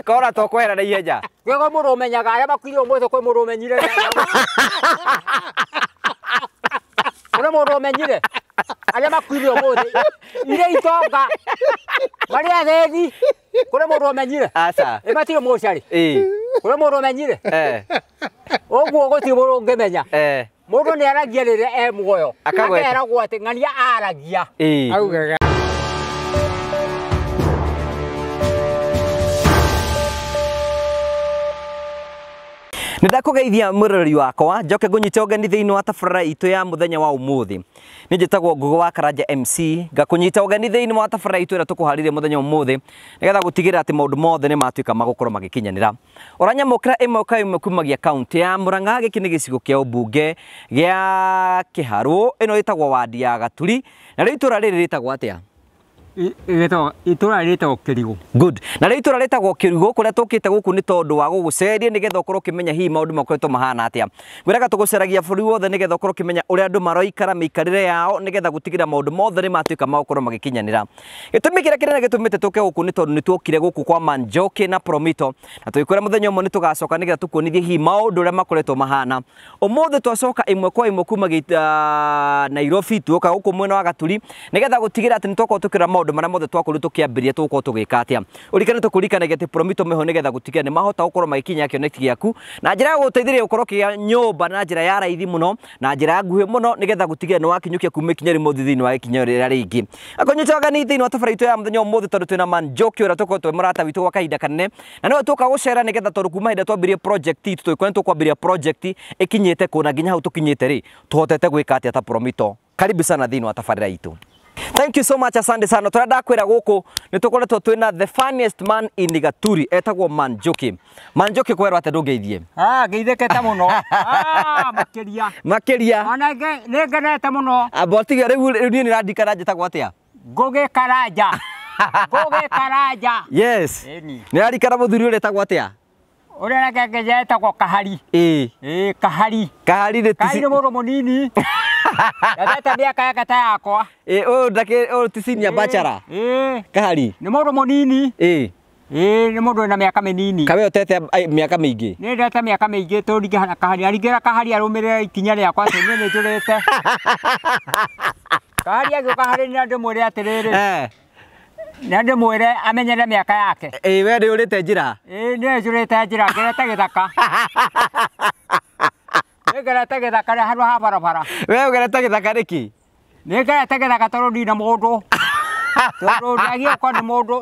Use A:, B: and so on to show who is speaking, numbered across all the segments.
A: Kora to kwehera na ihenya.
B: Kwĩ mũndũ ũmenyaga arĩa makuire ũmũthĩ, kwĩ mũndũ ũmenyire. Kũrĩ mũndũ ũmenyire arĩa makuire ũmũthĩ, irĩa itonga marĩ athĩni, kũrĩ mũndũ ũmenyire.
A: Aca.
B: Ĩ matirĩ mocarĩ.
A: Ĩĩ.
B: Kũrĩ mũndũ ũmenyire.
A: Eh.
B: Ũguo gũtirĩ mũndũ ũngĩmenya.
A: Eh.
B: Mũndũ nĩ aragia rĩrĩa e muoyo.
A: Akagweta.
B: Akeragwo atĩ ng'ania aragia.
A: Ĩĩ.
C: Augaga.
A: Nĩ ndakũgeithia mwĩroreri wakwa, njoke ngũnyite ũgeni thĩinĩ wa tabarĩra itũ ya mũthenya wa ũmũthĩ. Nĩ njĩtagwo Ngũgĩ wa Karanja MC, ngakũnyita ũgeni thĩinĩ wa tabarĩra itũ ĩrĩa tũkũharĩria mũthenya wa ũmũthĩ, nĩgetha gũtigĩrĩra atĩ maũndũ mothe nĩ matuĩka magũkorwo magĩkinyanĩra. Ũranyamũkĩra ĩmwe kwa ĩmwe kumagia kaũntĩ ya Murang'a, gĩkĩ nĩ gĩcigo kĩa ũmbunge gĩa Kĩharũ, ĩno ĩtagwo wandi ya Gaturi, na rĩu itũra rĩrĩ rĩtagwo atĩa?
B: Itũra rĩtagwo Kĩrigũ.
A: Good. Na rĩu itũra rĩtagwo Kĩrigũ, kũrĩa tũkĩte gũkũ nĩ tondũ wa gũgũceria nĩgetha ũkorwo ũkĩmenya hihi maũndũ makoretwo mahana atĩa. Ngwĩraga tũgũceragia bũrũri wothe nĩgetha ũkorwo ũkĩmenya ũrĩa andũ maroikara, mĩikarĩre yao, nĩgetha gũtigĩrĩra maũndũ mothe nĩ matuĩka ma gũkorwo magĩkinyanĩra. Gĩtũmi kĩrĩa kĩnene gĩtũmĩte tũke gũkũ nĩ tondũ nĩ tuokire gũkũ kwa Manjoki na Promito, na tũgĩkwĩra mũthenya ũmwe nĩ tũgacoka nĩgetha tũkuonithie hihi maũndũ ũrĩa makoretwo mahana. Ũmũthĩ twacoka ĩmwe kwa ĩmwe kuma Nairobi tuoka gũkũ mwena wa Gaturi nĩgetha gũtigĩrĩra atĩ nĩ twakorwo tũkĩrora maũndũ marĩa mothe twakorirwo tũkĩambĩrĩria tũgũkorwo tũgĩka atĩa. Ũririkane tũkũririkanagia atĩ Promito meho nĩgetha gũtigĩrĩra nĩ mahota gũkorwo magĩkinya kĩoneki gĩaku na njĩra ya gũgũteithĩrĩria gũkorwo ũkĩgĩa nyũmba na njĩra ya raithi mũno na njĩra ya nguhĩ mũno nĩgetha gũtigĩrĩra nĩ wakinyũkia kuma ikinya rĩmwe ũthiĩ thĩinĩ wa ikinya rĩrĩa rĩngĩ. Akũnyita ũgeni thĩinĩ wa tabarĩra itũ ya mũthenya wa ũmũthĩ tondũ twĩna Manjoki ũrĩa tũkoretwo twĩ mũrata witũ gwa kahinda kanene, na nĩwe tũka gũcera nĩgetha tondũ kuma hĩndĩ twambĩrĩrie project itũ tũgĩkorwo nĩ tũkwambĩrĩria project ĩkinyĩte kũ na nginya hau tũkinyĩte rĩ tũhotete gwĩka atĩa ta Promito. Karibu sana thĩinĩ wa tabarĩra itũ. Thank you so much, asante sana. Tũrenda kwĩra gũkũ nĩ tũkoretwo twĩna the funniest man in Gaturi etagwo Manjoki. Manjoki kwerwo atĩ ndũngeithie.
B: Ah, ngeithĩkĩte mũno. Ah, makĩria.
A: Makĩria.
B: Ona nĩ ngenete mũno.
A: Amba tiga rĩu rĩu niĩ nĩrandikana njĩtagwo atĩa?
B: Ngũgĩ Karanja. Ngũgĩ Karanja.
A: Yes.
B: Ĩni.
A: Nĩrarikana mũthuri ũrĩa etagwo atĩa?
B: Ũrĩa reke etagwo Kahari.
A: Ĩĩ.
B: Ĩĩ, Kahari.
A: Kahari nĩ
B: Kahari nĩ mũndũ mũnini. Ndendete mĩaka yake ta yakwa.
A: Ĩĩ, ũyũ ndakĩ ũyũ ti senior bachelor.
B: Ĩĩ.
A: Kahari.
B: Nĩ mũndũ mũnini.
A: Ĩĩ.
B: Ĩĩ, nĩ mũndũ wĩna mĩaka mĩnini.
A: Kawe ũtete mĩaka mĩingĩ.
B: Nĩ ndete mĩaka mĩingĩ tũringana Kahari. Aringĩra Kahari arũmĩrĩre ikinya rĩakwa atĩ niĩ nĩ njũrĩte. Kahari agĩũka harĩ niĩ na ndĩmwĩre atĩrĩrĩ.
A: Eh.
B: Na ndĩmwĩre amenyere mĩaka yake.
A: Ĩĩ, we nĩ ũrĩte njĩra.
B: Ĩĩ, nĩ njũrĩte njĩra ngerete gĩthaka. Nĩ ngerete gĩthaka handũ ha barabara.
A: We ũgerete gĩthaka nĩkĩ?
B: Nĩ ngerete gĩthaka tondũ ndina mũndũ. Tondũ ndagĩũka nĩ mũndũ,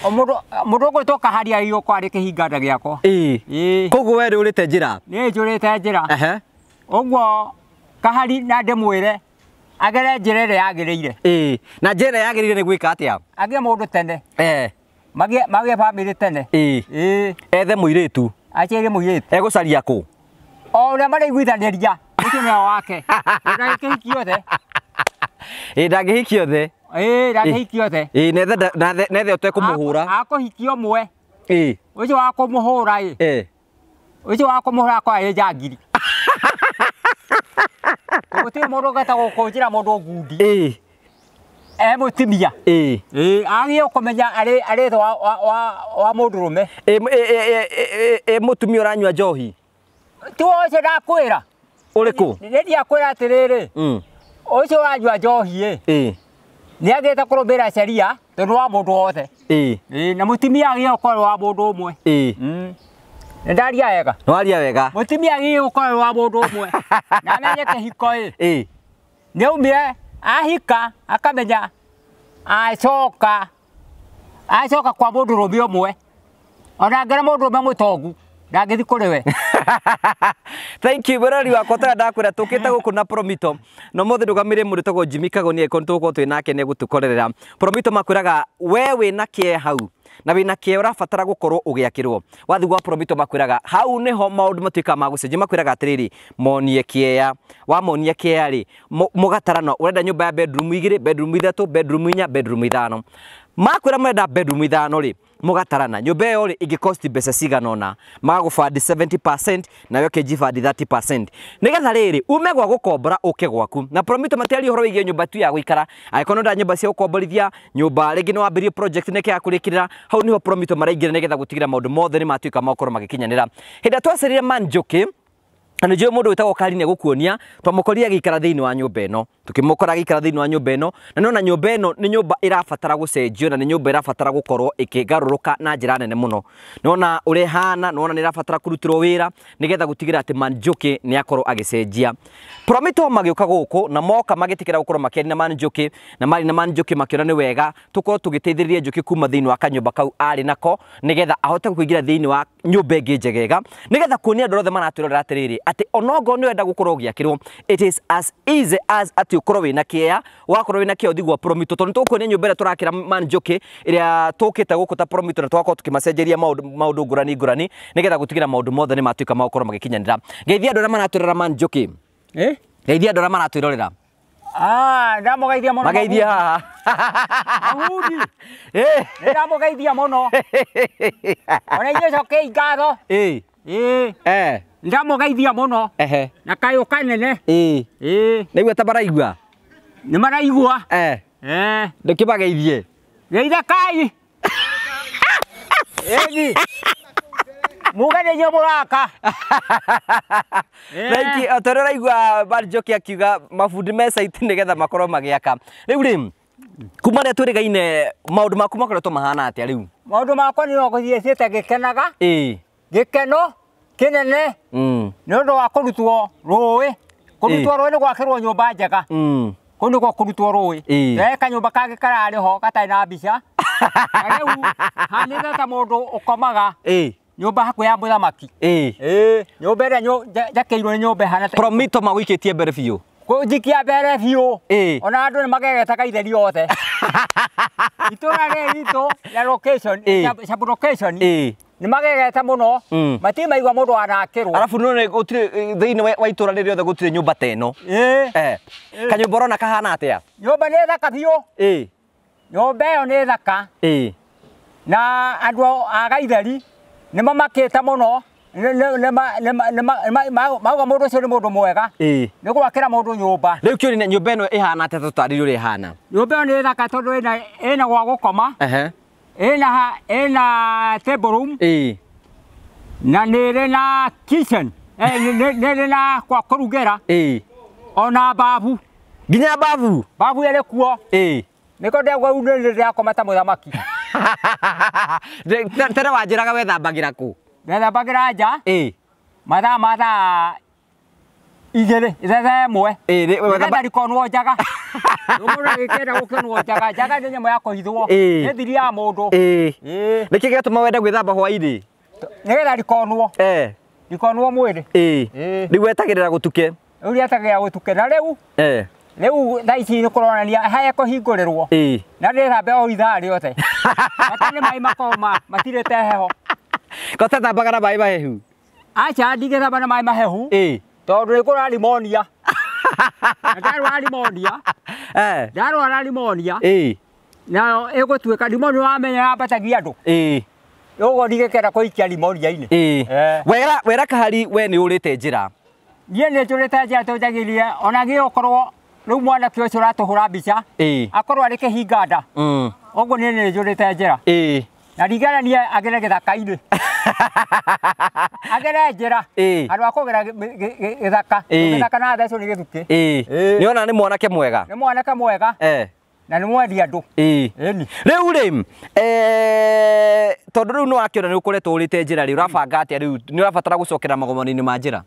B: mũndũ mũndũ ũgwĩtwo Kahari agĩũka arĩ kĩhinga gĩakwa.
A: Ĩĩ.
B: Ĩĩ.
A: Koguo we nĩ ũrĩte njĩra.
B: Nĩ njũrĩte njĩra.
A: Ehe.
B: Ũguo Kahari na ndĩmwĩre agere njĩra ĩrĩa yagĩrĩire.
A: Ĩĩ. Na njĩra ĩrĩa yagĩrĩire nĩ gwĩka atĩa?
B: Agĩe mũndũ tene.
A: Eh.
B: Magĩe bamĩrĩ tene.
A: Ĩĩ.
B: Ĩĩ.
A: Ethe mũirĩtu.
B: Aciare mũirĩtu.
A: Egũcaria kũ?
B: O ũrĩa maraiguithanĩria ũcio nĩwe wake. Ndangĩkĩhikio othe.
A: Ĩĩ, ndangĩhikio othe.
B: Ĩĩ, ndangĩhikio othe.
A: Ĩĩ, nethe ũtekũmũhũra.
B: Akũhikia ũmwe.
A: Ĩĩ.
B: Ũcio wa kũmũhũra ĩ.
A: Eh.
B: Ũcio wa kũmũhũra akorwo arĩ njangiri. Gũtirĩ mũndũ ũngĩhota gũkũnjĩra mũndũ ngundi.
A: Ĩĩ.
B: E mũtumia.
A: Ĩĩ.
B: Ĩĩ, agĩrĩirwo kũmenya arĩ thĩ wa mũndũrũme.
A: Ĩ mũtumia ũranyua njohi?
B: Ti ũcio ndakwĩra.
A: Ũrĩkũ?
B: Nĩ ndiakwĩra atĩrĩrĩ. Ũcio ũranyua njohi ĩ.
A: Ĩĩ.
B: Nĩ agĩrĩte kũrũmĩrĩra sheria tondũ wa mũndũ wothe.
A: Ĩĩ.
B: Ĩĩ, na mũtumia agĩrĩirwo gũkorwo wa mũndũ ũmwe.
A: Ĩĩ.
B: Nĩ ndaria wega.
A: Nĩ waria wega.
B: Mũtumia agĩrĩirwo gũkorwo wa mũndũ ũmwe. Na amenye kĩhiko ĩ.
A: Ĩĩ.
B: Nĩ aumire ahika akamenya acoka acoka kwa mũndũrũme ũmwe. Ona angĩra mũndũrũme mũtongu ndangĩthiĩ kũrĩ we.
A: Thank you mwĩrori wakwa tũrĩa ndakwĩra tũkĩte gũkũ na Promito na ũmũthĩ ndũgamĩrĩire mũndũ ũtagwo Jimmy Kagoni angĩkorwo nĩtũgũkorwo twĩ nake nĩegũtũkorerera. Promito makwĩraga we wĩna kĩe hau na wĩna kĩe ũrabatara gũkorwo ũgĩakĩrwo. Wathiĩ gwa Promito makwĩraga hau nĩho maũndũ matuĩkaga ma gũcenjia. Makwĩraga atĩrĩrĩ, monie kĩea, wamonia kĩea rĩ, mũgatarana ũrenda nyũmba ya bedroom 2, bedroom 3, bedroom 4, bedroom 5. Makwĩra marenda bedroom ithano rĩ, mũgatarana nyũmba ĩyo rĩ ĩngĩ-cost mbeca cigana ũna, magagũbandi 70% nawe ũkĩnjibandi 30%, nĩgetha rĩrĩ ume gwa gũkombora ũke gwaku. Na Promito matiaria ũhoro wĩgiĩ nyũmba tu ya gũikara, angĩkorwo nĩ ũrenda nyũmba cia gũkomborithia nyũmba, rĩngĩ nĩ wambĩrĩrie project nĩ kĩaga kũrĩkĩrĩra, hau nĩho Promito maraingĩra nĩgetha gũtigĩrĩra maũndũ mothe nĩ matuĩka ma gũkorwo magĩkinyanĩra. Hĩndĩ ĩrĩa twacerire Man Njoki, na nĩ njũĩ mũndũ wĩtagwo Karine gũkuonia, twamũkorire agĩikara thĩinĩ wa nyũmba ĩno, tũkĩmũkora agĩikara thĩinĩ wa nyũmba ĩno, na nĩona nyũmba ĩno nĩ nyũmba ĩrabatara gũcenjio na nĩ nyũmba ĩrabatara gũkorwo ĩkĩgarũrũka na njĩra nene mũno. Nĩwona ũrĩa ĩhana, nĩwona nĩ ĩrabatara kũrutĩrwo wĩra nĩgetha gũtigĩrĩra atĩ Man Njoki nĩ akorwo agĩcenjia. Promito magĩũka gũkũ na moka magĩtĩkĩra gũkorwo makĩaria na Man Njoki, na marĩ na Man Njoki makĩona nĩ wega tũkorwo tũgĩteithĩrĩria Njoki kuma thĩinĩ wa kanyũmba kau arĩ nako nĩgetha ahote kũingĩra thĩinĩ wa nyũmba ĩngĩ njegega, nĩgetha kuonia andũ othe maratwĩrorera atĩrĩrĩ atĩ onokorwo nĩ ũrenda gũkorwo ũgĩakĩrwo, it is as easy as atĩ ũkorwo wĩna kĩea, wakorwo wĩna kĩea ũthiĩ gwa Promito, tondũ nĩtũkuonia nyũmba ĩrĩa tũrakĩra Man Njoki ĩrĩa tũkĩte gũkũ ta Promito na tũgakorwo tũkĩmacenjeria maũndũ ngũrani ngũrani nĩgetha gũtigĩrĩra maũndũ mothe nĩ matuĩka ma gũkorwo magĩkinyanĩra. Ngeithia andũ arĩa maratwĩrorera Man Njoki. Ngeithia andũ arĩa maratwĩrorera.
B: Ndamũgeithia mũno.
A: Mageithie haha.
B: Mahundi. Nĩndamũgeithia mũno. Ona inyuĩ cokei ngatho. Ndamũgeithia mũno. Na kayũ kanene.
A: Nĩigua ta maraigua?
B: Nĩ maraigua.
A: Ndũkĩmageithie.
B: Geithakai. Ĩni. Muge nĩ inyuĩ mũraka.
A: Thank you. Tondũ ũraigua Man Njoki akiuga mabundi me site nĩgetha makorwo magĩaka. Rĩu rĩ, kuma rĩrĩa twĩrĩgaine maũndũ maku makoretwo mahana atĩa rĩu?
B: Maũndũ makwa nĩ no gũthiĩ thiĩte ngĩkenaga. Gĩkeno kĩnene nĩ ũndũ wa kũrutwo rũĩ. Kũrutwo rũĩ nĩ gwakĩrwo nyũmba njega. Kũu nĩkuo kũrutwo rũĩ. He kanyũmba kangĩ kararĩ ho gatarĩ na mbica. Na rĩu hanĩte ta mũndũ ũkomaga nyũmba hakuhĩ ya mũthamaki. Nyũmba ĩrĩa njakĩirwo nĩ nyũmba ĩhana ta
A: Promito magũikĩtie mbere biũ.
B: Kũnjikia mbere biũ. Ona andũ nĩ magegetaga itheri othe. Itũra rĩrĩ ritũ rĩa location, sub location, nĩ magegete mũno. Matimaigua mũndũ anakĩrwo.
A: Arabu nĩ gũtirĩ thĩinĩ wa itũra rĩrĩ rĩothe gũtirĩ nyũmba ta ĩno. Kanyũmba ũrona kahana atĩa?
B: Nyũmba nĩ thaka biũ. Nyũmba ĩyo nĩ thaka. Na andũ a Gaitheri nĩ mamakĩte mũno. Mauga mũndũ ũcio nĩ mũndũ mwega. Nĩ gwakĩra mũndũ nyũmba.
A: Rĩu kĩũria nĩ nyũmba ĩno ĩhana atĩa tũtarĩrie ũrĩa ĩhana?
B: Nyũmba ĩyo nĩ thaka tondũ ĩna gwa gũkoma. Ĩna table room. Na nĩ ĩrĩ na kitchen. Nĩ ĩrĩ na kwa kũrugĩra. Ona babu.
A: Nginya babu?
B: Babu ĩrĩ kuo. Nĩkĩo ndegwa rĩu nĩ ndĩrakoma ta mũthamaki.
A: Tene wanjĩraga wethambagĩra kũ?
B: Ndethambagĩra nja. Mathaa ma thaa igĩrĩ, thaa ĩmwe. Nĩgetha ndikonwo njaga. Mũndũ agĩkĩenda gũkĩonwo njaga. Njaga nĩ nyamũ ya kũhithwo. Nĩ thiri ya mũndũ.
A: Nĩkĩ gĩatũma wende gwĩthamba hwaĩ-inĩ?
B: Nĩgetha ndikonwo. Ndikonwo mwĩrĩ.
A: Rĩu wetagĩrĩra gũtuke?
B: Rĩu rĩetagĩrĩra gũtuke. Na rĩu rĩu thaa ici nĩ kũronania haya kũhingũrĩrwo. Na ndĩthambe o ithaa rĩothe. Bata nĩ maĩ makorwo matirĩte heho.
A: Ko tethambaga na maĩ mahehu?
B: Aca, ndingĩthamba na maĩ mahehu. Tondũ nĩ kũrwara pneumonia. Na ndarwara pneumonia. Ndarwara pneumonia. Nayo ĩgũtuĩka pneumonia wamenya yambatagia andũ. Ũguo ndingĩkenda kũikia pneumonia-inĩ.
A: Wera Kahari we nĩ ũrĩte njĩra?
B: Niĩ nĩ njũrĩte njĩra tondũ njagĩrĩire ona gĩũkorwo rĩu mwanake ũcio ũratũhũra mbica akorwo arĩ kĩhinga nda. Ũguo niĩ nĩ njũrĩte njĩra. Na ndingĩenda niĩ agere gĩthaka-inĩ. Agere njĩra. Handũ ha kũgera gĩthaka. Gĩthaka na thecwo nĩ gĩthukĩ.
A: Nĩona nĩ mwanake mwega?
B: Nĩ mwanake mwega. Na nĩ mwendi andũ.
A: Rĩu rĩ, tondũ rĩu nĩ wakĩona nĩ ũkoretwo ũrĩte njĩra rĩ, ũrabanga atĩa rĩu? Nĩ ũrabatara gũcokera magomano-inĩ ma njĩra?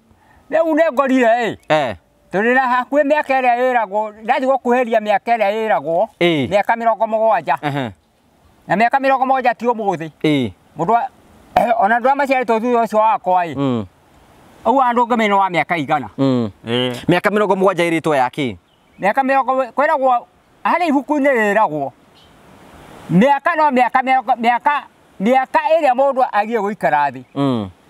B: Rĩu nĩ ngorire ĩ. Tondũ na hakuhĩ mĩaka ĩrĩa ĩragwo, ndathiĩ gũkuhĩrĩria mĩaka ĩrĩa ĩragwo, mĩaka 70. Na mĩaka 70 ti ũmũthĩ. Mũndũ ona andũ arĩa maciarĩtwo thutha ũcio wakwa ĩ. Ũguo andũ ngĩmenya wa mĩaka igana.
A: Mĩaka 70 ĩrĩtwo ya kĩ?
B: Mĩaka mĩrongo kwĩragwo harĩ ibuku-inĩ rĩragwo. Mĩaka no mĩaka mĩaka mĩaka ĩrĩa mũndũ agiĩ gũikara thĩ.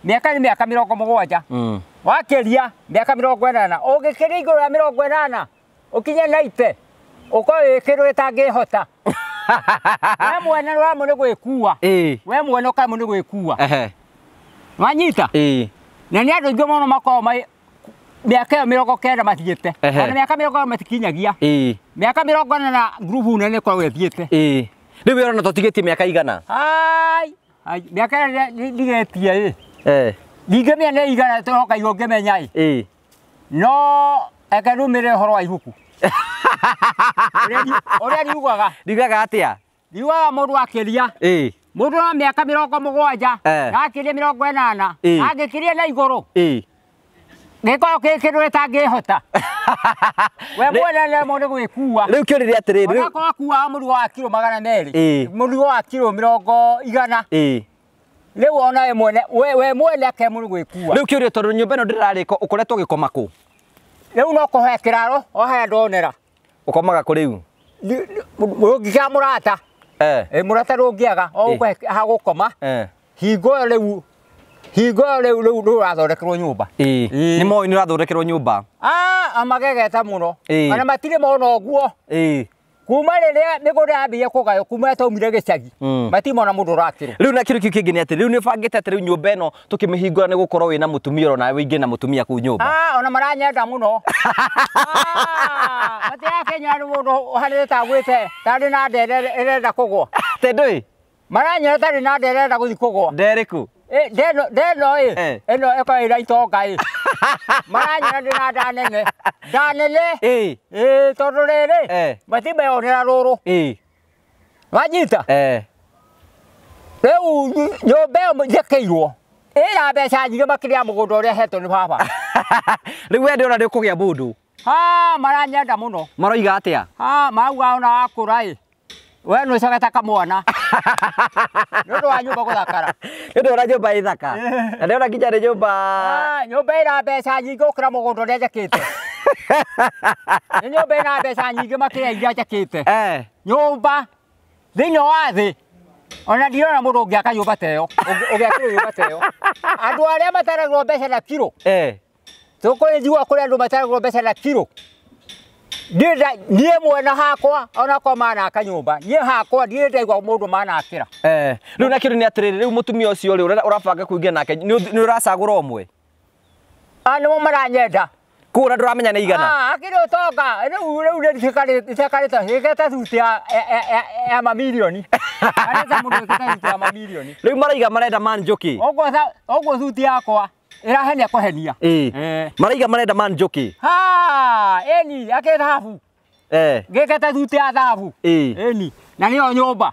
B: Mĩaka nĩ mĩaka 70. Wakĩria mĩaka 80. Ũngĩkĩria igũrũ rĩa 80 ũkinye 90 ũkorwo wĩ kĩndũ gĩtangĩhota. We mwene nĩũremwo nĩ gwĩkua. We mwene ũkaremwo nĩ gwĩkua. Wanyita? Na nĩ andũ aingĩ mũno makoragwo mĩaka ĩyo 90 mathiĩte. Ona mĩaka 40 matikinyagia. Mĩaka 40 na ngurubu nene ĩkoragwo ĩthiĩte.
A: Rĩu we ũrona tũtigĩtie mĩaka igana?
B: Ai, mĩaka ĩrĩa ndigĩtie ĩ. Ndingĩmenya nĩ igana tũroka igũrũ ngĩmenya ĩ. No eke nũmĩrĩre ũhoro wa ibuku. Ũrĩa riugaga.
A: Riugaga atĩa?
B: Riugaga mũndũ akĩria. Mũndũ wa mĩaka 70 na akĩria 80 angĩkĩria na igũrũ. Gĩkoragwo kĩ kĩndũ gĩtangĩhota. We mwene nĩaremwo nĩ gwĩkua.
A: Rĩu kĩũria atĩrĩrĩ, rĩu
B: onakorwo akuaga mũrigo wa kiro 200, mũrigo wa kiro 100. Rĩu ona we mwene, we mwene akaremwo nĩ gwĩkua.
A: Rĩu kĩũria tondũ nyũmba ĩno ndĩrarĩka ũkoretwo ũgĩkoma kũ?
B: Rĩu no kũhoya kĩraro o harĩa ndonera.
A: Ũkomaga kũ rĩu?
B: Ũngĩkĩaga mũrata. Mũrata ndũngĩaga o ũkũhe ha gũkoma. Hingo ĩyo rĩu hingo ĩyo rĩu rĩu ũrathondekerwo nyũmba.
A: Nĩ moĩ nĩ ũrathondekerwo nyũmba?
B: Amagegeta mũno. Ona matirĩ mona ũguo. Kuma rĩrĩa mĩgũnda yambĩrĩirie kũgaywo kuma twaumire gĩcagi matirĩ mona mũndũ ũrakĩrwo.
A: Rĩu na kĩndũ kĩu kĩngĩ nĩ atĩ rĩu nĩ ũbangĩte atĩ rĩu nyũmba ĩno tũkĩmĩhingũra nĩ gũkorwo wĩna mũtumia ona nawe wĩingĩre na mũtumia kũu nyũmba.
B: Ona maranyenda mũno. Matirakenya nĩ mũndũ ũhanĩte ta agwĩte tarĩ na ndere ĩrenda kũgwa.
A: Atĩ ndũĩ?
B: Maranyenda tarĩ na ndere ĩrenda gũthiĩ kũgwa.
A: Ndere ĩrĩkũ?
B: Ndeno ĩ ĩno ĩkoragwo ĩna itonga ĩ. Maranyona ndĩna nda nene. Nda nene. Tondũ rĩrĩ matimeyonera rũrũ. Wanyita? Rĩu nyũmba ĩyo njakĩirwo ĩna mbeca nyingĩ makĩria ya mũgũnda ũrĩa hetwo nĩ baba.
A: Rĩu we ndĩrona ndĩkũgĩa mũndũ.
B: Maranyenda mũno.
A: Maroiga atĩa?
B: Marauga ona wakũra ĩ we nĩ ũcoke ta kamwana. Nĩ ũndũ wa nyũmba gũthakara.
A: Nĩ ũndũ wa nyũmba ĩ thaka. Na ndĩrona nginya nĩ nyũmba.
B: Nyũmba ĩna mbeca nyingĩ gũkĩra mũgũnda ũrĩa njakĩte. Nĩ nyũmba ĩna mbeca nyingĩ makĩria iria njakĩte. Nyũmba thĩinĩ wa thĩ ona ndirona mũndũ ũngĩaka nyũmba ta ĩyo, ũngĩakĩrwo nyũmba ta ĩyo. Andũ arĩa mataragĩrwo mbeca na kiro. Tũkũnjigua kũrĩ andũ mataragĩrwo mbeca na kiro. Niĩ mwena hakwa onakorwo manaka nyũmba, niĩ hakwa ndirĩ ndaigua mũndũ manakĩra.
A: Rĩu na kĩndũ nĩ atĩrĩrĩ, rĩu mũtumia ũcio rĩ ũrabanga kũingĩra nake nĩ ũracagũra ũmwe?
B: Nĩmo maranyenda.
A: Koguo ona ndũramenya nĩ igana?
B: Akĩrĩ ũtonga rĩu rĩu nĩrĩkarĩte ĩkĩte thuti ya mamirioni. Areta mũndũ ĩkĩte thuti ya mamirioni.
A: Rĩu maraiga marenda man Njoki.
B: Ũguo thuti yakwa ĩrahenia kũhenia.
A: Maraiga marenda man Njoki.
B: Ĩni akĩ thahabu. Gĩkĩte thuti ya thahabu. Ĩni na nĩyo nyũmba.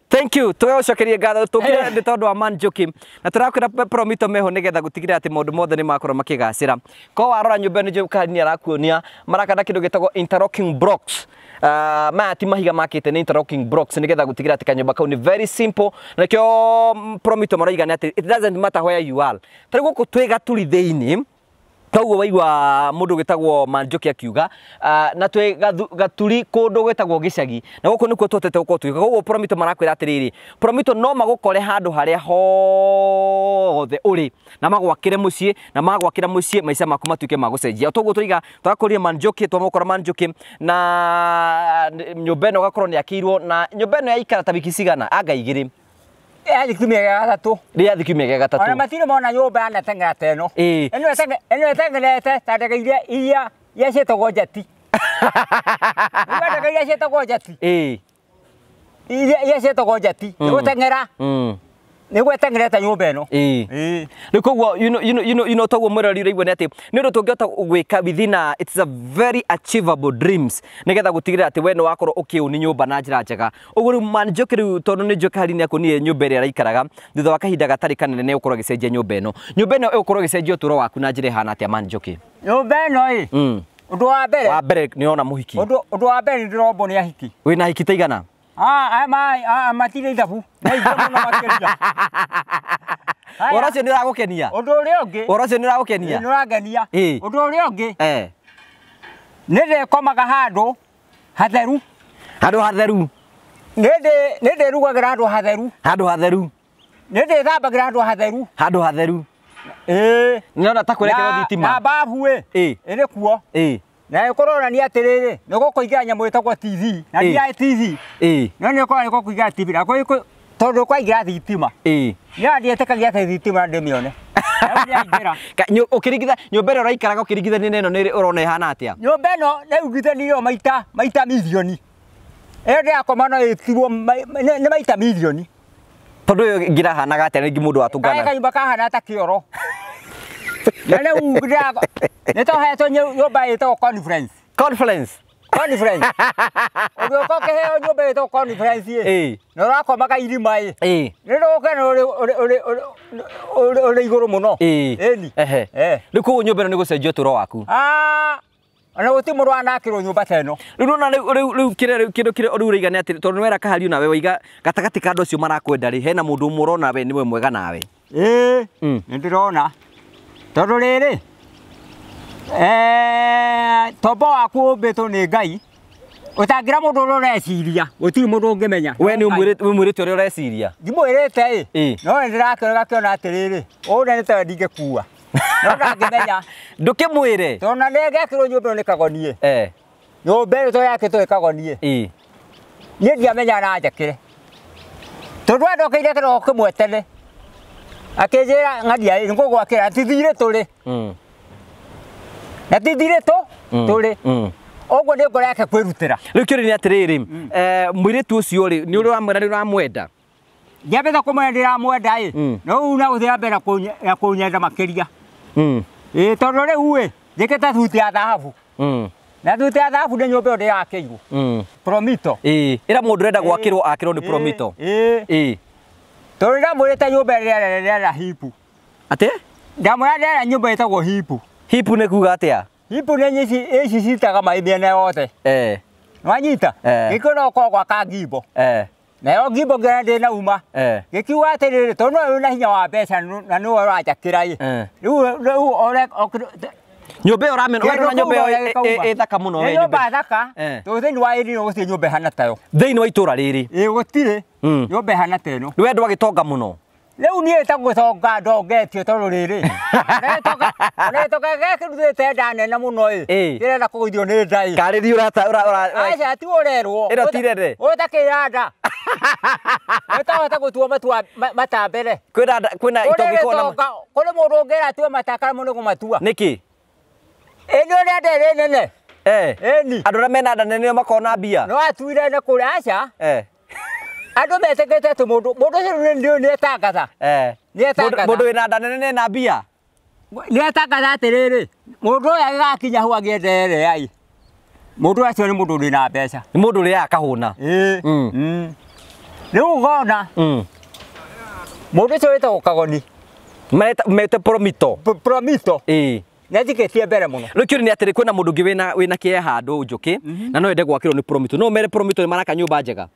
A: Thank you. Tũgũcokeria ngatho tũkire nĩ tondũ wa man Njoki. Na tũrakwĩra Promito meho nĩgetha gũtigĩrĩra atĩ maũndũ mothe nĩ makorwo makĩgacĩra. Ko warora nyũmba ĩno Njoki nĩ arakuonia marakanda kĩndũ gĩtagwo interlocking blocks. Maya ti mahiga makĩte nĩ interlocking blocks nĩgetha gũtigĩrĩra atĩ kanyũmba kau nĩ very simple. Na nĩkĩo Promito marauga nĩ atĩ it doesn't matter where you are. Ta rĩu gũkũ twĩ Gaturi thĩinĩ koguo waigua mũndũ wĩtagwo Man Njoki akiuga na twĩ Gaturi kũndũ gwĩtagwo gĩcagi na gũkũ nĩkuo tũhotete gũkorwo tũgĩũka. Koguo Promito marakwĩra atĩrĩrĩ, Promito no magũkore handũ harĩa hothe ũrĩ na magwakĩre mũciĩ na magwakĩra mũciĩ maica maku matuĩke ma gũcenjia. Toguo tũiga twakũria Man Njoki twamũkora Man Njoki na nyũmba ĩno ũgakorwo nĩ yakĩirwo na nyũmba ĩno yaikara ta wiki cigana anga igĩrĩ.
B: Yathi kiumia gĩa gatatũ.
A: Rĩathi kiumia gĩa gatatũ.
B: Ona matirĩ mona nyũmba yanateng'era ta ĩno. Ĩno ĩteng'erete ta ndege iria ciĩtagwo njeti. Ndege iria ciĩtagwo njeti. Iria ciĩtagwo njeti. Nĩgũteng'era. Nĩguo ĩteng'erete nyũmba ĩno.
A: Rĩu koguo you know toguo mwĩrori ũraigua nĩ atĩ nĩ ũndũ tũngĩhota gwĩka within a it's a very achievable dreams nĩgetha gũtigĩrĩra atĩ we nĩ wakorwo ũkĩũni nyũmba na njĩra njega. Ũguo rĩu Man Njoki rĩu tondũ nĩ Njoki hari nĩakuonire nyũmba ĩrĩa araikaraga thutha wa kahinda gatarĩ kanene nĩ ũgũkorwo agĩcenjia nyũmba ĩno. Nyũmba ĩno ĩgũkorwo ĩgĩcenjia ũtũũro waku na njĩra ĩhana atĩa Man Njoki?
B: Nyũmba ĩno ĩ ũndũ wa mbere.
A: Wa mbere nĩ ũrona mũhiki.
B: Ũndũ wa mbere nĩ ndĩrombwo nĩ ahiki.
A: Wĩna ahiki ta igana?
B: Matirĩ ithabu. Nĩ aingĩ mũno makĩria.
A: Ũhoro ũcio nĩ ũragũkenia?
B: Ũndũ ũrĩa ũngĩ.
A: Ũhoro ũcio nĩ ũragũkenia?
B: Nĩ ũrangenia. Ũndũ ũrĩa ũngĩ. Nĩ ndĩkomaga handũ hatheru.
A: Handũ hatheru.
B: Nĩ ndĩrugagĩra handũ hatheru.
A: Handũ hatheru.
B: Nĩ ndĩthambagĩra handũ hatheru.
A: Handũ hatheru. Nĩrona ta kwerekerwo thitima.
B: Na babu ĩ. Ĩrĩ kuo. Na ĩkũronania atĩrĩrĩ nĩ gũkũingĩra nyamũ ĩtagwo TV na ndiaĩ TV. No nĩ ũkorwo nĩ gũkũingĩra TV na tondũ kwaingĩra thitima. Niĩ ndietĩkagia atĩ thitima ndĩmĩone.
A: Ũkĩringitha nyũmba ĩrĩa ũraikaraga ũkĩringithania na ĩno nĩ ũrona ĩhana atĩa?
B: Nyũmba ĩno nĩungithanirio maita mirioni. Ĩyo ndĩrakoma no ĩtigwo nĩ maita mirioni.
A: Tondũ ĩyo ngĩrahanaga atĩa rĩngĩ mũndũ watũngana?
B: Kanyũmba kahana ta kĩoro. Na rĩu nĩ tũhetwo nyũmba ĩtagwo conference.
A: Conference?
B: Conference. Ũgĩũka ũkĩheo nyũmba ĩtagwo conference ĩ. Na ũrakomaga irima ĩ. Nĩ ndũgũkena ũrĩ igũrũ mũno. Ĩni.
A: Rĩu koguo nyũmba ĩno nĩ gũcenjia ũtũũro waku?
B: Ona gũtirĩ mũndũ wanakĩrwo nyũmba ta ĩno.
A: Rĩu nĩwona rĩu kĩrĩa kĩndũ kĩrĩa rĩu ũraiga nĩ atĩ tondũ nĩwera Kahariũ nawe waiga gatagatĩ ka andũ acio marakwenda rĩ hena mũndũ ũmwe ũrona we nĩwe mwega nawe.
B: Ĩĩ nĩndĩrona. Tondũ rĩrĩ tombo waku ũmbĩtwo nĩ Ngai ũtangĩra mũndũ ũrĩa ũreciria gũtirĩ mũndũ ũngĩmenya.
A: We nĩ ũmwĩrĩte ũrĩa ũreciria?
B: Ndimwĩrĩte ĩ no nĩndĩrakĩona gakĩona atĩrĩrĩ ũũ nĩ tawe ndingĩkua. No ndangĩmenya.
A: Ndũkĩmwĩre?
B: Tondũ na nĩngekĩrwo nyũmba ĩno nĩ Kagonie. Nyũmba ĩno to yakĩtwo ĩ Kagonie. Niĩ ndiamenya na njakĩre. Tondũ andokĩire kĩroko kĩmwe tene. Akĩnjĩra ng'aria ĩ nĩngũgwakĩra ti thirĩ tũrĩ. Na ti thirĩ tũrĩ. Ũguo nĩ ngoro yake kwĩrutĩra.
A: Rĩu kĩũria nĩ atĩrĩrĩ mũirĩtu ũcio rĩ nĩ ũrĩ wamwĩra nĩ ũramwenda?
B: Ndiambĩte kũmwenda ndĩramwenda ĩ no rĩu na gũthiĩ na mbere na kũnyenda makĩria. Ĩ tondũ rĩu ĩ njĩkĩte thuti ya thahabu. Na thuti ya thahabu nĩ nyũmba ĩyo ndĩrakĩirwo. Promito.
A: Ĩra mũndũ ũrenda gwakĩrwo akĩrwo nĩ Promito.
B: Ĩ. Tondũ ndamwĩrĩte nyũmba ĩrĩa ĩrĩa hipu.
A: Atĩ?
B: Ndamwĩra ndĩrera nyũmba ĩtagwo hipu.
A: Hipu nĩ kuga atĩa?
B: Hipu nĩ ici ici citaga maĩ mĩena yothe. Nĩwanyita? Gĩkĩ no ũkorwo gwaka ngimbo. Nayo ngimbo ngĩona ndĩna uma. Gĩkiuga atĩrĩrĩ tondũ nowe wĩna hinya wa mbeca na nĩwe ũranjakĩra ĩ. Rĩu
A: nyũmba ĩyo ũramenya ũrona nyũmba ĩyo ĩ thaka mũno
B: we. Nyũmba thaka tondũ thĩinĩ wa ĩrĩ gũtirĩ nyũmba ĩhana tayo.
A: Thĩinĩ wa itũra rĩrĩ?
B: Ĩ gũtirĩ nyũmba ĩhana ta ĩno.
A: Rĩu we ndwagĩtonga mũno?
B: Rĩu niĩ ta gũtonga ndongetio tondũ rĩrĩ ona gĩtonga gĩkĩrutĩte nda nene mũno ĩ kĩrenda kũgũithio nĩ nda ĩ.
A: Karĩ thiĩ ũrata
B: Aca ti ũrerwo.
A: Ĩno ti nene.
B: Ũtakĩra nda. Ũtahota gũtua matua mata mbere.
A: Kwĩna kwĩna itonga ikoragwo na
B: kũrĩ mũndũ ũngĩra atue mata kana mũndũ kũmatua.
A: Nĩkĩ?
B: Ĩ nĩ ũrĩa nda ĩrĩ nene. Ĩni.
A: Andũ arĩa mena nda nene nĩo makoragwo na mbia.
B: No atuire na kũrĩa aca. Andũ metĩkĩte atĩ mũndũ ũcio nĩ etangatha. Nĩ etangatha.
A: Mũndũ wĩna nda nene nĩ mbia.
B: Nĩ etangatha atĩrĩrĩ mũndũ ũyũ agĩgakinya hau agĩenderea ĩ mũndũ ũcio nĩ mũndũ ũrĩ na mbeca.
A: Nĩ mũndũ ũrĩaga akahũna.
B: Rĩu ũkona mũndũ ũcio wĩtagwo Kagoni.
A: Mete Promito.
B: Promito. Nĩanjikĩtie mbere mũno.
A: Rĩu kĩũria nĩ atĩrĩ kwĩna mũndũ ũngĩ wĩna kĩeha handũ Njũkĩ na no ende gwakĩrwo nĩ Promito. No mere Promito nĩ maraka nyũmba njega?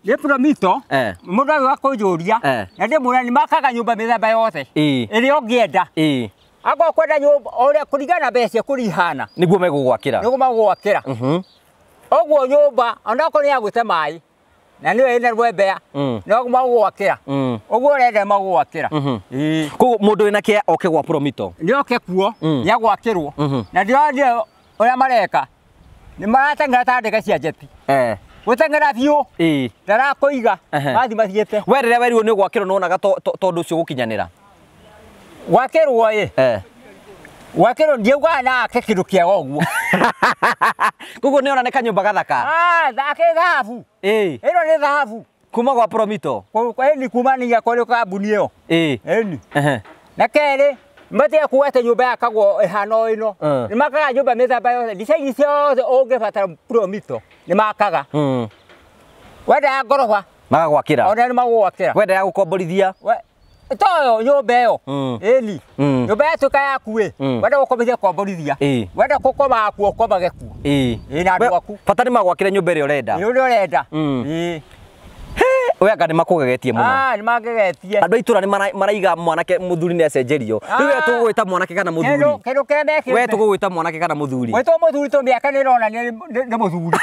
B: Nĩ Promito mũndũ agĩũka kũnjũria na ndĩmwĩra nĩ makaga nyũmba mĩthemba yothe ĩrĩa ũngĩenda. Akorwo kwenda nyũmba ũrĩa kũringana na mbeca kũrĩa ihana
A: nĩguo megũgwakĩra.
B: Nĩguo megũgwakĩra. Ũguo nyũmba onakorwo nĩ ya gũte maĩ na nĩyo ĩna rwembea no magũgwakĩra. Ũguo ũrenda magũgwakĩra.
A: Koguo mũndũ wĩna kĩeha oke gwa Promito.
B: Nĩ oke kuo nĩ agwakĩrwo. Na ndĩronire ũrĩa mareka nĩ marateng'era ta ndege cia njeti. Gũteng'era biũ ndarakũiga mathi mathiĩte.
A: We rĩrĩa werirwo nĩ ũgwakĩrwo nĩwonaga tondũ ũcio gũkinyanĩra?
B: Gwakĩrwo ĩ Gwakĩrwo ndiaugaga na ake kĩndũ kĩega ũguo.
A: Koguo nĩ ona nĩ kanyũmba gathaka?
B: Ake thahabu. Ĩno nĩ thahabu.
A: Kuma gwa Promito?
B: Ĩni kumania kũrĩ kambuni ĩyo. Ĩni. Na kerĩ matige kuga atĩ nyũmba yakagwo ĩhana o ĩno. Nĩ makaga nyũmba mĩthemba yothe design ciothe ũngĩbatara Promito nĩ makaga. Wenda ya ngoroba
A: magagwakĩra.
B: Ona nĩ magũgwakĩra.
A: Wenda ya gũkomborithia.
B: Toyo nyũmba ĩyo. Ĩni. Nyũmba yatuĩka yaku ĩ wenda gũkomborithia komborithia. Wenda gũkoma kuo ũkomage kuo. Ĩ na andũ aku.
A: Bata nĩ magwakĩre nyũmba ĩrĩa ũrenda.
B: Ĩ ũrĩa ũrenda.
A: We anga nĩ makũgegetie mũno.
B: Nĩ mangegetie.
A: Andũ a itũra nĩ maraiga mwanake mũthuri nĩ acenjerio. Rĩu we tũgũgwĩta mwanake kana mũthuri?
B: Kĩndũ kĩrĩa mekĩte.
A: We tũgũgwĩta mwanake kana mũthuri?
B: Gwĩtwo mũthuri tondũ mĩaka nĩ ĩronania nĩ mũthuri.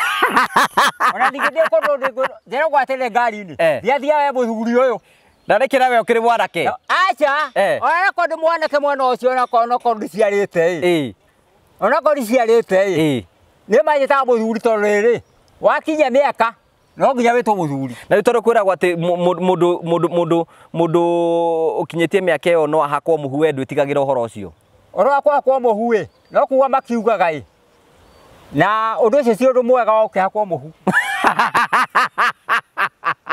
B: Ona ndingĩthiĩ kũndũ njĩra gwatĩre ngari-inĩ. Ndiathiaga we mũthuri ũyũ.
A: Na nĩkĩra we ũkĩrĩ mwanake?
B: Aca. Onakorwo ndĩ mwanake mwena ũcio onakorwo ndiciarĩte ĩ. Onakorwo ndiciarĩte ĩ. Nĩ manjĩtaga mũthuri tondũ rĩrĩ wakinya mĩaka no nginya wĩtwo mũthuri.
A: Na rĩu tondũ kwĩragwo atĩ mũndũ ũkinyĩtie mĩaka ĩyo no ahakwo mũhu we ndwĩtigagĩra ũhoro ũcio.
B: Ũhoro wa kũhakwo mũhu ĩ no kuga makiugaga ĩ na ũndũ ũcio ti ũndũ mwega wa ũkĩhakwo mũhu.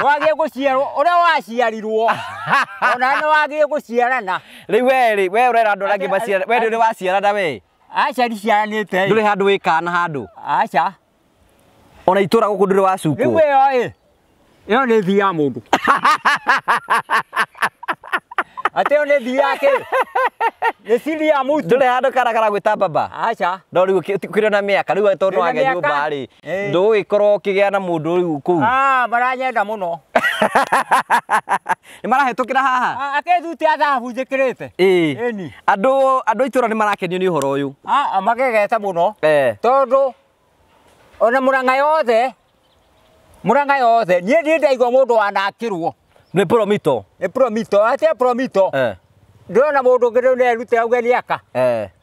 B: Wagie gũciarwo ũrĩa waciarirwo ona nĩ wagie gũciarana.
A: Rĩu we rĩ we ũrera andũ arĩa angĩ maciarana we ndũrĩ waciarana we.
B: Aca ndiciaranĩte.
A: Ndũrĩ handũ wĩ kana handũ.
B: Aca.
A: Ona itũra gũkũ ndũrĩ wacukwo.
B: Rĩu ĩyo ĩ ĩyo nĩ thi ya mũndũ. Atĩ ĩyo nĩ thi yake. Nĩ siri ya mũtu.
A: Ndũrĩ handũ kana karagwĩta baba.
B: Aca.
A: No rĩu ũkĩrĩ na mĩaka rĩu tondũ wagĩa nyũmba rĩ ndũgũgĩkorwo ũkĩgĩa na mũndũ rĩu kũu.
B: Ah maranyenda mũno.
A: Nĩ marahĩtũkĩra haha.
B: Akĩthuti ya thahabu njĩkĩrĩte.
A: Ĩni. Andũ a itũra nĩ marakenio nĩ ũhoro ũyũ.
B: Ah magegete mũno. Tondũ ona Murang'a yothe niĩ ndirĩ ndaigua mũndũ wanakĩrwo.
A: Nĩ promito.
B: Nĩ promito atĩ promito. Ndĩrona mũndũ ũngĩ rĩu nĩerutĩra auge nĩaka.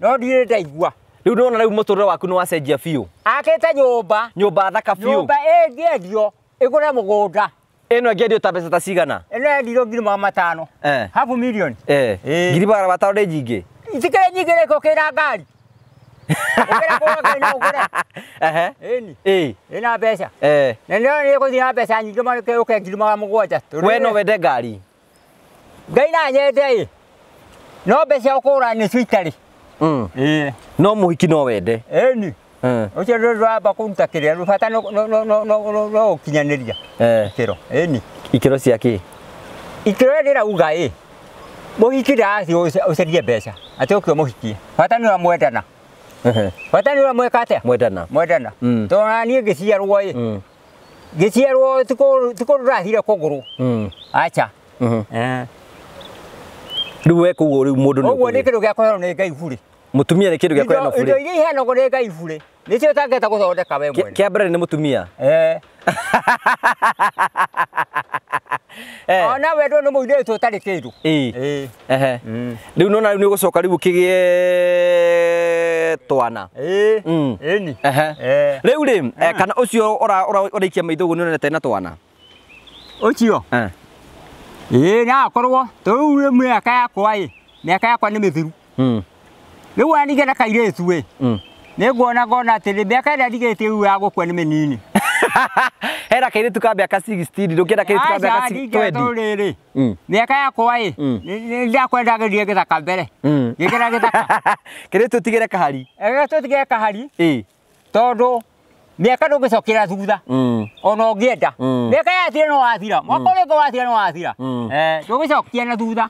B: No ndirĩ ndaigua.
A: Rĩu ndĩrona rĩu mũtũrĩre waku nĩwacenjia biũ.
B: Akĩte nyũmba.
A: Nyũmba thaka biũ.
B: Nyũmba ĩngĩendio ĩgũre mũgũnda.
A: Ĩno ĩngĩendio ta mbeca ta cigana?
B: Ĩno yendirio 500,000. Half million.
A: 500,000 nĩ nyingĩ.
B: Itikĩrĩ nyingĩ rĩkĩ ũkĩra ngari. Ũkĩra kũgũra no ũgũre. Ĩni. Ĩna mbeca. Na nĩyo nĩĩgũthiĩ na mbeca nyingĩ mũno ũke 700,000.
A: We no wende ngari?
B: Ngai na nyende ĩ. No mbeca cia kũgũra nĩcio itarĩ.
A: No mũhiki no wende.
B: Ĩni. Ũcio ndũramba kũruta kĩrĩa bata no ũkinyanĩria. Ikĩro. Ĩni.
A: Ikĩro cia kĩ?
B: Ikĩro ndĩrauga ĩ. Mũhiki ndarathiĩ ũcarie mbeca. Atĩ ũke ũmũhikie. Bata nĩ ũrĩa mwendana. Bata nĩ ũrĩa mweka atĩa?
A: Mwendana.
B: Mwendana. Tondũ ona niĩ ngĩciarwo ĩ. Ngĩciarwo ti kũndũ ndĩrathire kũgũrũ. Aca.
A: Rĩu we koguo rĩu mũndũ nĩ
B: ũguo nĩ kĩndũ gĩa kũheanwo nĩ Ngai burĩ.
A: Mũtumia nĩ kĩndũ gĩa kũheanwo burĩ.
B: Indo iria iheanagwo nĩ Ngai burĩ nĩcio ũtangĩhota gũthondeka we mwene.
A: Kĩa mbere nĩ mũtumia.
B: Ona wendwo nĩ mũirĩtu ũtarĩ kĩndũ.
A: Rĩu nona rĩu nĩ ũgũcoka rĩu ũkĩgĩe twana.
B: Ĩni.
A: Rĩu rĩ kana ũcio ũraikia maitho ũguo nĩonete na twana?
B: Ũcio? Ĩĩ na akorwo tondũ rĩu mĩaka yakwa ĩ mĩaka yakwa nĩ mĩthiru. Rĩu ona ningĩ na kairĩtu ĩ nĩnguona ngona atĩrĩ mĩaka ĩrĩa ndigĩtie rĩu ya gũkua nĩ mĩnini.
A: Hena kairĩtu ka mĩaka 16 ndũngĩenda kairĩtu ka mĩaka 20.
B: Rĩrĩ mĩaka yakwa ĩ nĩndakwenda ngĩthiĩ gĩthaka mbere. Ngĩgera gĩthaka.
A: Kĩrĩtu ũtigĩre kahari.
B: Tũtigĩre kahari. Tondũ mĩaka ndũngĩcokera thutha. Ona ũngĩenda. Mĩaka yathira no wathira. Mwaka ũrĩa ũngĩ wathira no wathira. Ndũngĩcokia na thutha.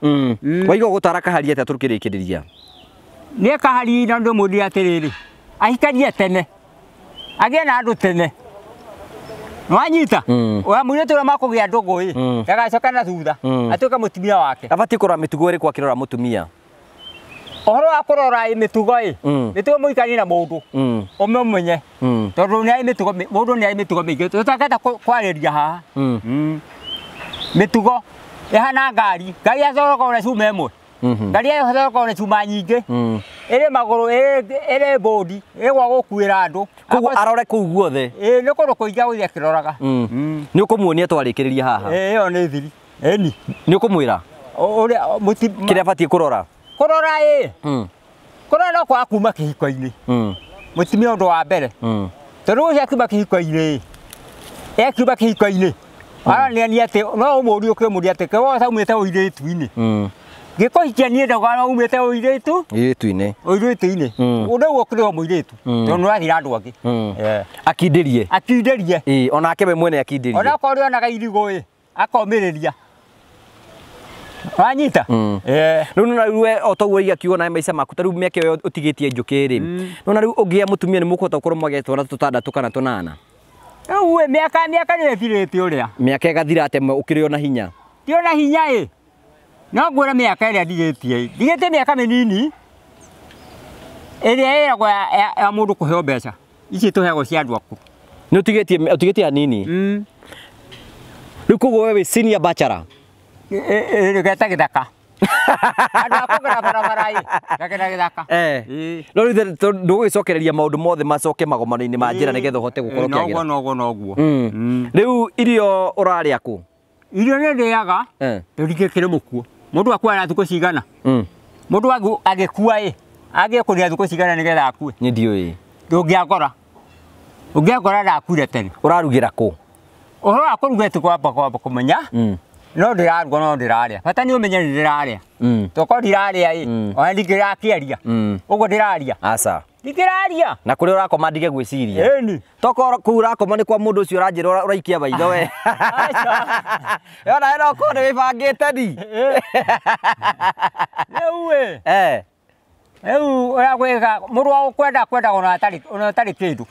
A: Waigua gũtara kahari atĩa tũkĩrĩkĩrĩria?
B: Nĩ kahari na ndĩmũrie atĩrĩrĩ. Ahikanie tene. Agĩe na andũ tene. Nĩwanyita? Wa mũirĩtu ũrĩa makũgĩa ndũgũ ĩ ndagacoka na thutha. Atuĩke mũtumia wake.
A: Abatiĩ kũrora mĩtugo ĩrĩkũ akĩrora mũtumia?
B: Ũhoro wa kũrora mĩtugo ĩ mĩtugo mũikanie na mũndũ ũmũmenye tondũ nĩ arĩ mĩtugo mũndũ nĩ arĩ mĩtugo mĩingĩ tũtangĩhota kwarĩria haha. Mĩtugo ĩhana ngari. Ngari yathondekagwo na cuma ĩmwe. Ngari yathondekagwo na cuma nyingĩ. Ĩrĩ magũrũ ĩrĩ bũndi ĩrĩ gwa gũkuĩra andũ.
A: Koguo arore kũu guothe.
B: Ĩĩ nĩ kũndũ kũingĩ agũthiĩ akĩroraga.
A: Nĩ ũkũmuonia twarĩkĩrĩria haha?
B: Ĩyo nĩ thiri. Ĩni.
A: Nĩ ũkũmwĩra?
B: Ũrĩa
A: kĩrĩa abatiĩ kũrora?
B: Kũrora ĩ. Kũrora no kwaga kuma kĩhiko-inĩ. Mũtumia ũndũ wa mbere. Tondũ ũcio akiuma kĩhiko-inĩ ĩ akiuma kĩhiko-inĩ aronania atĩ no ũmũrie ũkĩmũria atĩ kĩwe ũtaumĩte ũirĩtu-inĩ. Ngĩkũhikia niĩ ndauga no umĩte ũirĩtu?
A: Ũirĩtu-inĩ.
B: Ũirĩtu-inĩ. Ũndũ ũguo ũkĩrĩ o mũirĩtu. Tondũ nĩũrathiĩ na andũ angĩ.
A: Akindĩrie.
B: Akindĩrie.
A: Ĩĩ onake we mwene akindĩrie.
B: Ona okorwo nĩonaga irigũ ĩ akomĩrĩria. Wanyita?
A: Rĩu nona rĩu we o toguo iga kiugo na maica maku ta rĩu mĩaka ĩyo ũtigĩtie njũkĩ rĩ. Nona rĩu ũngĩgĩa mũtumia nĩ mũkũhota gũkorwo mwagĩa twana tũtandatũ kana tũnana.
B: Rĩu ĩ mĩaka nĩ ĩthirĩte ũrĩa.
A: Mĩaka ĩgathira atĩa ũkĩrĩ o na hinya?
B: Ti o na hinya ĩ. No ngwĩre mĩaka ĩrĩa ndigĩtie ĩ. Ndigĩtie mĩaka mĩnini ĩrĩa ĩragwo ya mũndũ kũheo mbeca. Ici tũheagwo cia andũ akũrũ.
A: Nĩ ũtigĩtie hanini? Rĩu koguo we wĩ senior bachelor?
B: Ĩ geta gĩthaka. Andũ a kũgera barabara ĩ ngagera gĩthaka.
A: No rĩu ndũgũgĩcokereria maũndũ mothe macoke magomano-inĩ ma njĩra nĩgetha ũhote gũkorwo ũkĩagĩra.
B: Noguo noguo.
A: Rĩu irio ũrarĩa kũ?
B: Irio nĩ ndĩaga rĩu ndingĩkĩrĩ mũkuo. Mũndũ akuaga na thikũ cigana? Mũndũ agĩkua ĩ agĩkũrĩa thikũ cigana nĩgetha akue?
A: Niĩ ndiũĩ.
B: Ndũngĩakora. Ũngĩakora ndakuire tene.
A: Ũrarugĩra kũ?
B: Ũhoro wa kũruga ti kwamba kũmenya. No ndĩraruga no ndĩrarĩa. Bata nĩ ũmenye nĩ ndĩrarĩa. Tokorwo ndirarĩa ĩ ona ndingĩrakĩaria. Ũguo ndĩraria.
A: Aca.
B: Ndingĩraria.
A: Na kũrĩa ũrakoma ndige gwĩciria.
B: Ĩni.
A: Tokorwo kũu ũrakoma nĩ kwa mũndũ ũcio ũranjĩra ũraikia maitho we.
B: Aca.
A: Yona ĩno ũkorwo nĩ wĩbangĩte ni.
B: Rĩu ĩ. Rĩu ũrĩa gwĩka mũndũ wa gũkwenda kwendaga ona ũtarĩ kĩndũ.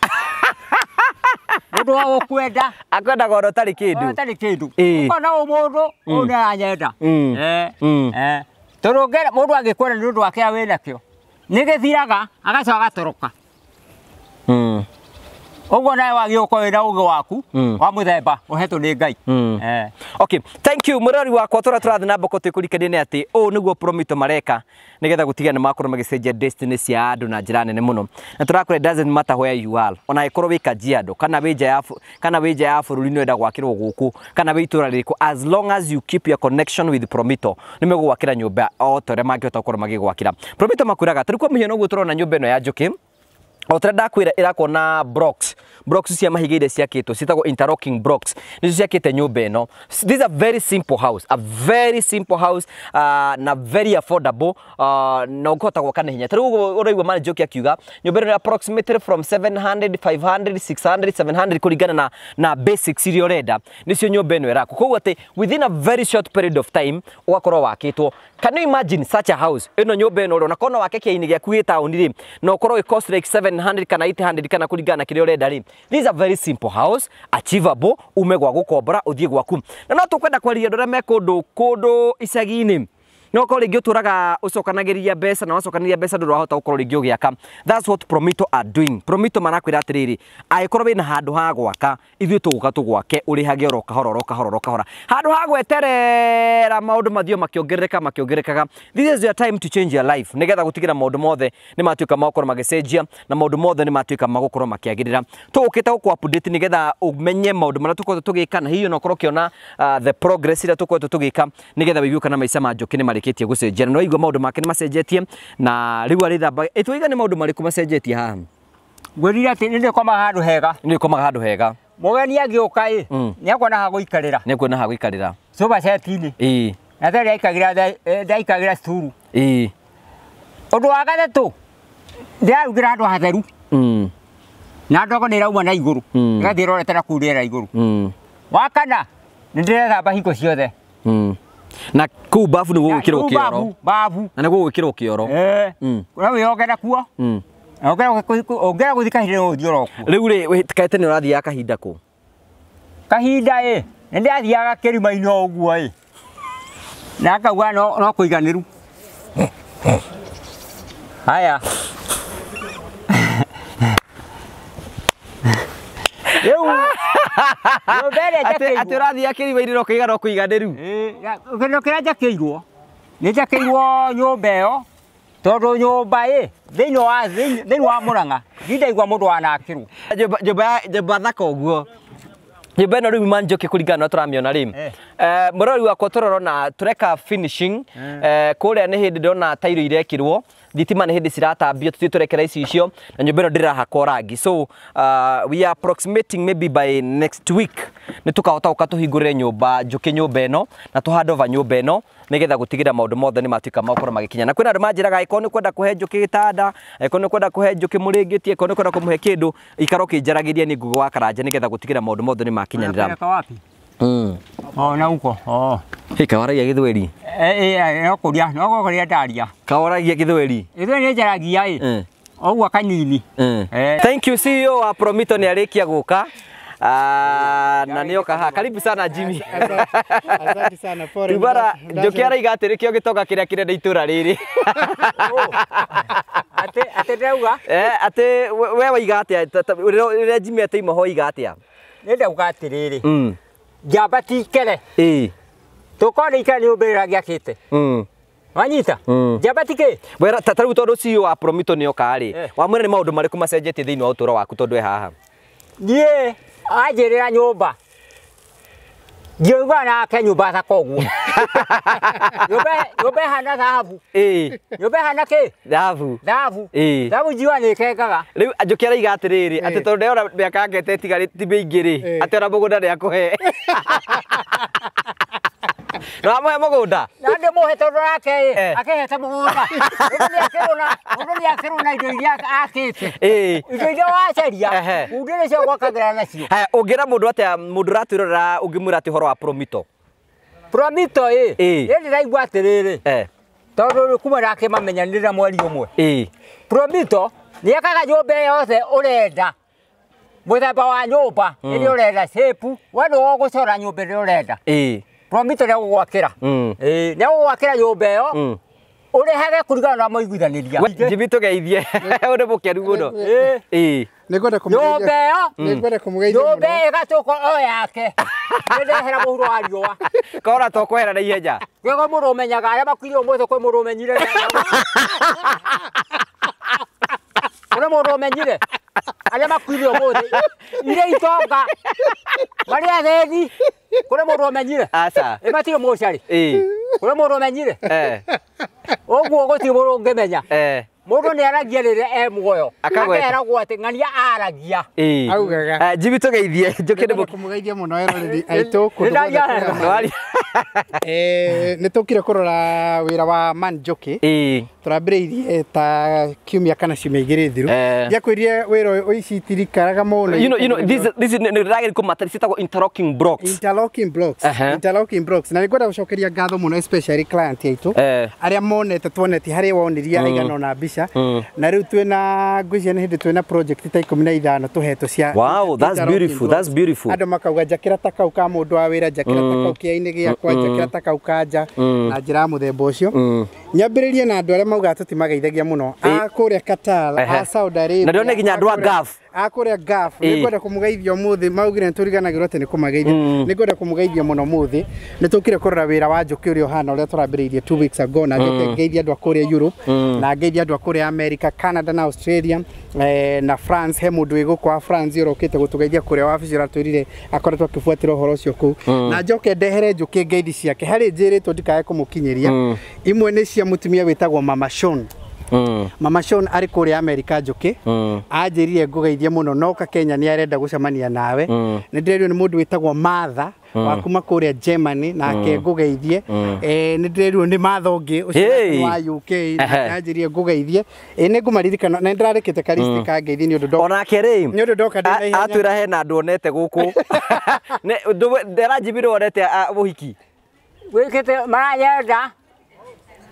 B: Mũndũ wa gũkwenda
A: akwendaga ona ũtarĩ kĩndũ.
B: Ona ũtarĩ kĩndũ. Ũkona ũyũ mũndũ ũyũ nĩ aranyenda. Tondũ mũndũ angĩkwenda nĩ ũndũ wa kĩrĩa wĩnakĩo nĩ gĩthiraga agacoka agatoroka. Ũguo nawe wagĩrĩirwo gũkorwo wĩna ũgĩ waku wa mũthemba ũhetwo nĩ Ngai.
A: Okay, thank you mũrori wakwa tũrĩa tũrathiĩ na mbere twĩkũrikanie nĩ atĩ ũũ nĩguo Promito mareka nĩgetha gũtigĩrĩra nĩ makorwo magĩcenjia destiny cia andũ na njĩra nene mũno. Na tũrakwĩra it doesn't matter where you are, ona angĩkorwo wĩ Kajiado kana wĩ nja ya kana wĩ nja ya bũrũri nĩ ũrenda gwakĩrwo gũkũ kana wĩ itũũra rĩrĩkũ, as long as you keep your connection with Promito nĩ megũgwakĩra nyũmba o ta ũrĩa mangĩhota gũkorwo magĩgwakĩra. Promito makwĩraga tarĩu kwa mũhiano ũguo tũrona nyũmba ĩno ya Njũkĩ o ta ndakwĩra ĩrakwo na blocks blocks cia mahiga iria ciakĩtwo ciĩtagwo interlocking blocks nĩcio ciakĩte nyũmba ĩno. This is a very simple house, a very simple house, na very affordable, na ũngĩhota gwaka na hinya. Ta rĩu ũguo ũraigua Mani Njoki akiuga nyũmba ĩno nĩ approximately from 700 500 600 700 kũringana na basics iria ũrenda nĩcio nyũmba ĩno ĩrakwo. Koguo atĩ within a very short period of time ũgakorwo wakĩtwo. Can you imagine such a house? Ĩno nyũmba ĩno ũrona kona wake kĩainĩ gĩaku gĩ taũni rĩ na ũkorwo ĩ cost like 700 kana 800 kana kũringana na kĩrĩa ũrenda rĩ. This is a very simple house, achievable, ume gwa gũkombora ũthiĩ gwaku. Na no tũkwenda kwaria andũ arĩa me kũndũ icagi-inĩ. No ũkorwo rĩngĩ ũtũraga ũcokanagĩrĩria mbeca na wacokanĩrĩria mbeca ndũrahota gũkorwo rĩngĩ ũgĩaka. That's what Promito are doing. Promito marakwĩra atĩrĩrĩ, angĩkorwo wĩna handũ ha gwaka, ithuĩ tũgũka tũgwake ũrĩhage oro kahora oro kahora oro kahora. Handũ ha gweterera maũndũ mathiĩ makĩongerereka makĩongererekaga. This is your time to change your life. Nĩgetha gũtigĩra maũndũ mothe nĩ matuĩka ma gũkorwo magĩcenjia na maũndũ mothe nĩ matuĩka ma gũkorwo makĩagĩrĩra. Tũgũkĩte gũkũ update nĩgetha ũmenye maũndũ marĩa tũkoretwo tũgĩka na hihi ona ũkorwo ũkĩona the progress ĩrĩa tũkoretwo tũgĩka nĩgetha wĩigue kana maica ma Njũkĩ nĩ marĩkĩtie gũcenjia. Na waigua maũndũ make nĩ macenjetie na rĩu arĩ thamba ĩtũiga nĩ maũndũ marĩkũ macenjetie haha?
B: Ngwĩrire atĩ nĩ ndĩkomaga handũ hega.
A: Nĩ ũkomaga handũ hega.
B: Mũgeni angĩũka ĩ nĩ akuona ha gũikarĩra.
A: Nĩ akuona ha gũikarĩra.
B: Sofa set-inĩ.
A: Ĩĩ.
B: Na tene ndaikagĩra sturu.
A: Ĩĩ.
B: Ũndũ wa gatatũ ndĩrarugĩra handũ hatheru. Na ndogo nĩ ĩrauma na igũrũ. Ĩgathiĩ ĩrorete na kũu rĩera igũrũ. Wa kana nĩ ndĩrethamba hingo ciothe.
A: Na kũu babu nĩ gũgwĩkĩrwo kĩoro.
B: Babu.
A: Na nĩ gũgwĩkĩrwo kĩoro.
B: Ũrĩa wĩyoge kuo. Ũngĩra gũthiĩ kahinda no ũthiĩ oro kuo.
A: Rĩu rĩ kaĩte nĩ ũrathiaga kahinda kũ?
B: Kahinda ĩ nĩ ndĩrathiaga kĩrima-inĩ o ũguo ĩ na ngauga no kũiganĩru. Haya. Rĩu nyũmba ĩrĩa njakĩirwo.
A: Atĩ ũrathiaga kĩrima-inĩ na ũkaiga no kũiganĩru.
B: Kĩndũ kĩrĩa njakĩirwo nĩ njakĩirwo nyũmba ĩyo tondũ nyũmba ĩ thĩinĩ wa Mũrang'a ndindaigua mũndũ wanakĩrwo.
A: Nyũmba thaka ũguo. Nyũmba ĩno rĩu Mani Njoki kũringana na ũrĩa tũramĩona rĩ. Mũrori wakwa tũrorona tũreka finishing kũrĩa nĩ hĩndĩ ndĩrona tairo irekĩrwo thitima nĩ hĩndĩ ciratambio tũthiĩ tũrekera icicio na nyũmba ĩno ndĩrahakwo rangi. So we are approximating maybe by next week nĩ tũkahota gũka tũhingũrĩre nyũmba Njũkĩ nyũmba ĩno na tũ hand over nyũmba ĩno nĩgetha gũtigĩrĩra maũndũ mothe nĩ matuĩka ma gũkorwo magĩkinya. Na kwĩna andũ manjĩraga angĩkorwo nĩ ũkwenda kũhe Njũkĩ gĩtanda, angĩkorwo nĩ ũkwenda kũhe Njũkĩ mũrĩngĩti, angĩkorwo nĩ ũkwenda kũmũhe kĩndũ, ikara ũkĩnjaragĩria nĩ Ngugi wa Karanja nĩgetha gũtigĩrĩra maũndũ mothe nĩ makinyanĩra.
B: Oh, na huko. Oh.
A: Hey, kawaragia gĩthweri.
B: No kũria, no kũria ndaria.
A: Kawaragia gĩthweri.
B: Gĩthweri nĩ njaragia ĩ. Ũguo kanini.
A: Thank you CEO wa Promito nĩ arĩkia gũka. Na nĩoka haha. Karibu sana Jimmy.
C: Asante sana pole.
A: Tubara Njoki araiga atĩ nĩkĩo gĩtonga kĩrĩa kĩnene itũra rĩrĩ.
B: Atĩ atĩ ndauga?
A: Atĩ we waiga atĩa rĩrĩa Jimmy ataima ho iga atĩa?
B: Nĩ ndauga atĩrĩrĩ. Njamba ti ikere.
A: Ĩĩ.
B: Tũkorwo nĩ ikere nyũmba ĩrĩa gĩakĩte. Wanyita njamba ti kĩ
A: wera ta rĩu tondũ CEO wa Promito nĩ oka rĩ wamwĩra nĩ maũndũ marĩkũ macenjetie thĩinĩ wa ũtũũro waku tondũ e haha?
B: Niĩ anjĩrĩra nyũmba ngiuga nake nyũmba ta koguo nyũmba ĩhana thahabu. Nyũmba ĩhana kĩ?
A: Thahabu.
B: Thahabu. Thahabu njiũa nĩ ĩkengaga.
A: Rĩu Njũkĩ araiga atĩrĩrĩ atĩ tondũ ndĩrona mĩaka yake ti mĩingĩ rĩ atĩ ona mũgũnda nĩ akũhe. No amũhe mũgũnda?
B: Na ndĩmũhe tondũ nake akĩhete mũgũnda. Mũndũ nĩ akĩrwo na indo iria akĩte. Indo iria wacaria bundi nĩcio gwakagĩra nacio.
A: Haya, ũngĩra mũndũ atĩa mũndũ ũratwĩrorera ũngĩmwĩra atĩa ũhoro wa Promito?
B: Promito ĩ niĩ ndĩraigua atĩrĩrĩ tondũ rĩu kuma ndakĩmamenya nĩ ndĩra mweri ũmwe. Promito nĩ akaga nyũmba yothe ũrenda mũthemba wa nyũmba ĩrĩa ũrenda shape we nĩwe ũgũcora nyũmba ĩrĩa ũrenda. Promito nĩ agũgwakĩra. Nĩ agũgwakĩra nyũmba ĩyo ũrehage kũringana na mũiguithanĩria.
A: Jimmy tũgeithie ũndũ mũkenu mũno.
C: Nĩngwenda
B: kũmũgeithia.
C: Nĩngwenda kũmũgeithia mũno.
B: Nyũmba ĩyo ĩgatũka o yake. Nĩndehera mũhuro wa riũa.
A: Kora to kwehera na ihenya.
B: Kwĩgo mũndũ ũmenyaga arĩa makuire ũmũthĩ kwĩ mũndũ ũmenyire. Kũrĩ mũndũ ũmenyire arĩa makuire ũmũthĩ irĩa itonga marĩ athĩni kũrĩ mũndũ ũmenyire.
A: Aca.
B: Ĩ matirĩ mũcarĩ. Kũrĩ mũndũ ũmenyire. Ũguo gũtirĩ mũndũ ũngĩmenya. Mũndũ nĩ aragia rĩrĩa e muoyo. Akeragwo atĩ ng'ania aragia.
C: Augaga.
A: Jimmy tũgeithie Njũkĩ nĩ
C: kũmũgeithia mũno eroreri aitũ kũndũ guothe. Nĩ tũkire kũrora wĩra wa Man Njũkĩ. Tũrambĩrĩirie ta kiumia kana ciumia igĩrĩ thiru. Ndiakwĩrire wĩra ũyũ ici itirikaraga mũno.
A: You know this is nĩ kũmata ciĩtagwo interlocking blocks.
C: Interlocking blocks. Interlocking blocks. Na nĩngwenda gũcokeria ngatho mũno especially client aitũ arĩa monete tuonete harĩa wonirie aigana ona mbica. Na rĩu twĩna ngwĩciria nĩ hĩndĩ twĩna project ta 15 tũhetwo cia.
A: Wow, that's beautiful. That's beautiful.
C: Andũ makauga njakĩra ta kau ka mũndũ wa wĩra, njakĩra ta kau kĩainĩ gĩakwa, njakĩra ta kau kanja na njĩra ya mũthemba ũcio. Nyambĩrĩrie na andũ arĩa maugaga tũtimageithagia mũno a kũrĩa Qatar, a Saudi Arabia,
A: na ndĩrona nginya andũ a Gulf.
C: A kũrĩa Gulf nĩngwenda kũmũgeithia ũmũthĩ maugire nĩtũriganagĩrwo atĩ nĩ kũmageithia. Nĩngwenda kũmũgeithia mũno ũmũthĩ. Nĩtũkire kũrora wĩra wa Njũkĩ ũrĩa ũhana ũrĩa tũrambĩrĩirie 2 weeks ago na njoke ngeithie andũ a kũrĩa Europe na ngeithie andũ a kũrĩa America, Canada na Australia na France. He mũndũ wĩ gũkũ wa France ũrokĩte gũtũgeithia kũrĩa wabici ũratwĩrire akoretwo akĩbuatĩra ũhoro ũcio kũu. Na njoke ndehere Njũkĩ ngeithi ciake harĩ njĩrĩtwo ndikae kũmũkinyĩria. Imwe nĩ cia mũtumia wĩtagwo Mama Sean. Mama Sean arĩ kũrĩa America Njũkĩ anjĩrire ngũgeithie mũno noka Kenya nĩ arenda gũcemania nawe. Nĩ ndĩrerirwo nĩ mũndũ wĩtagwo Martha wa kuma kũrĩa Germany nake ngũgeithie. Nĩ ndĩrerirwo nĩ Martha ũngĩ ũcio wa UK anjĩrire ngũgeithie. Nĩ ngũmaririkana na nĩndĩrarĩkĩte karisti ka ngeithi nĩ ũndũ
A: onake rĩ
C: nĩ ũndũ ndoka ndĩ na ihenya.
A: Atwĩra hena andũ onete gũkũ. Ndĩranjibire onete mũhiki
B: wĩkĩte maranyenda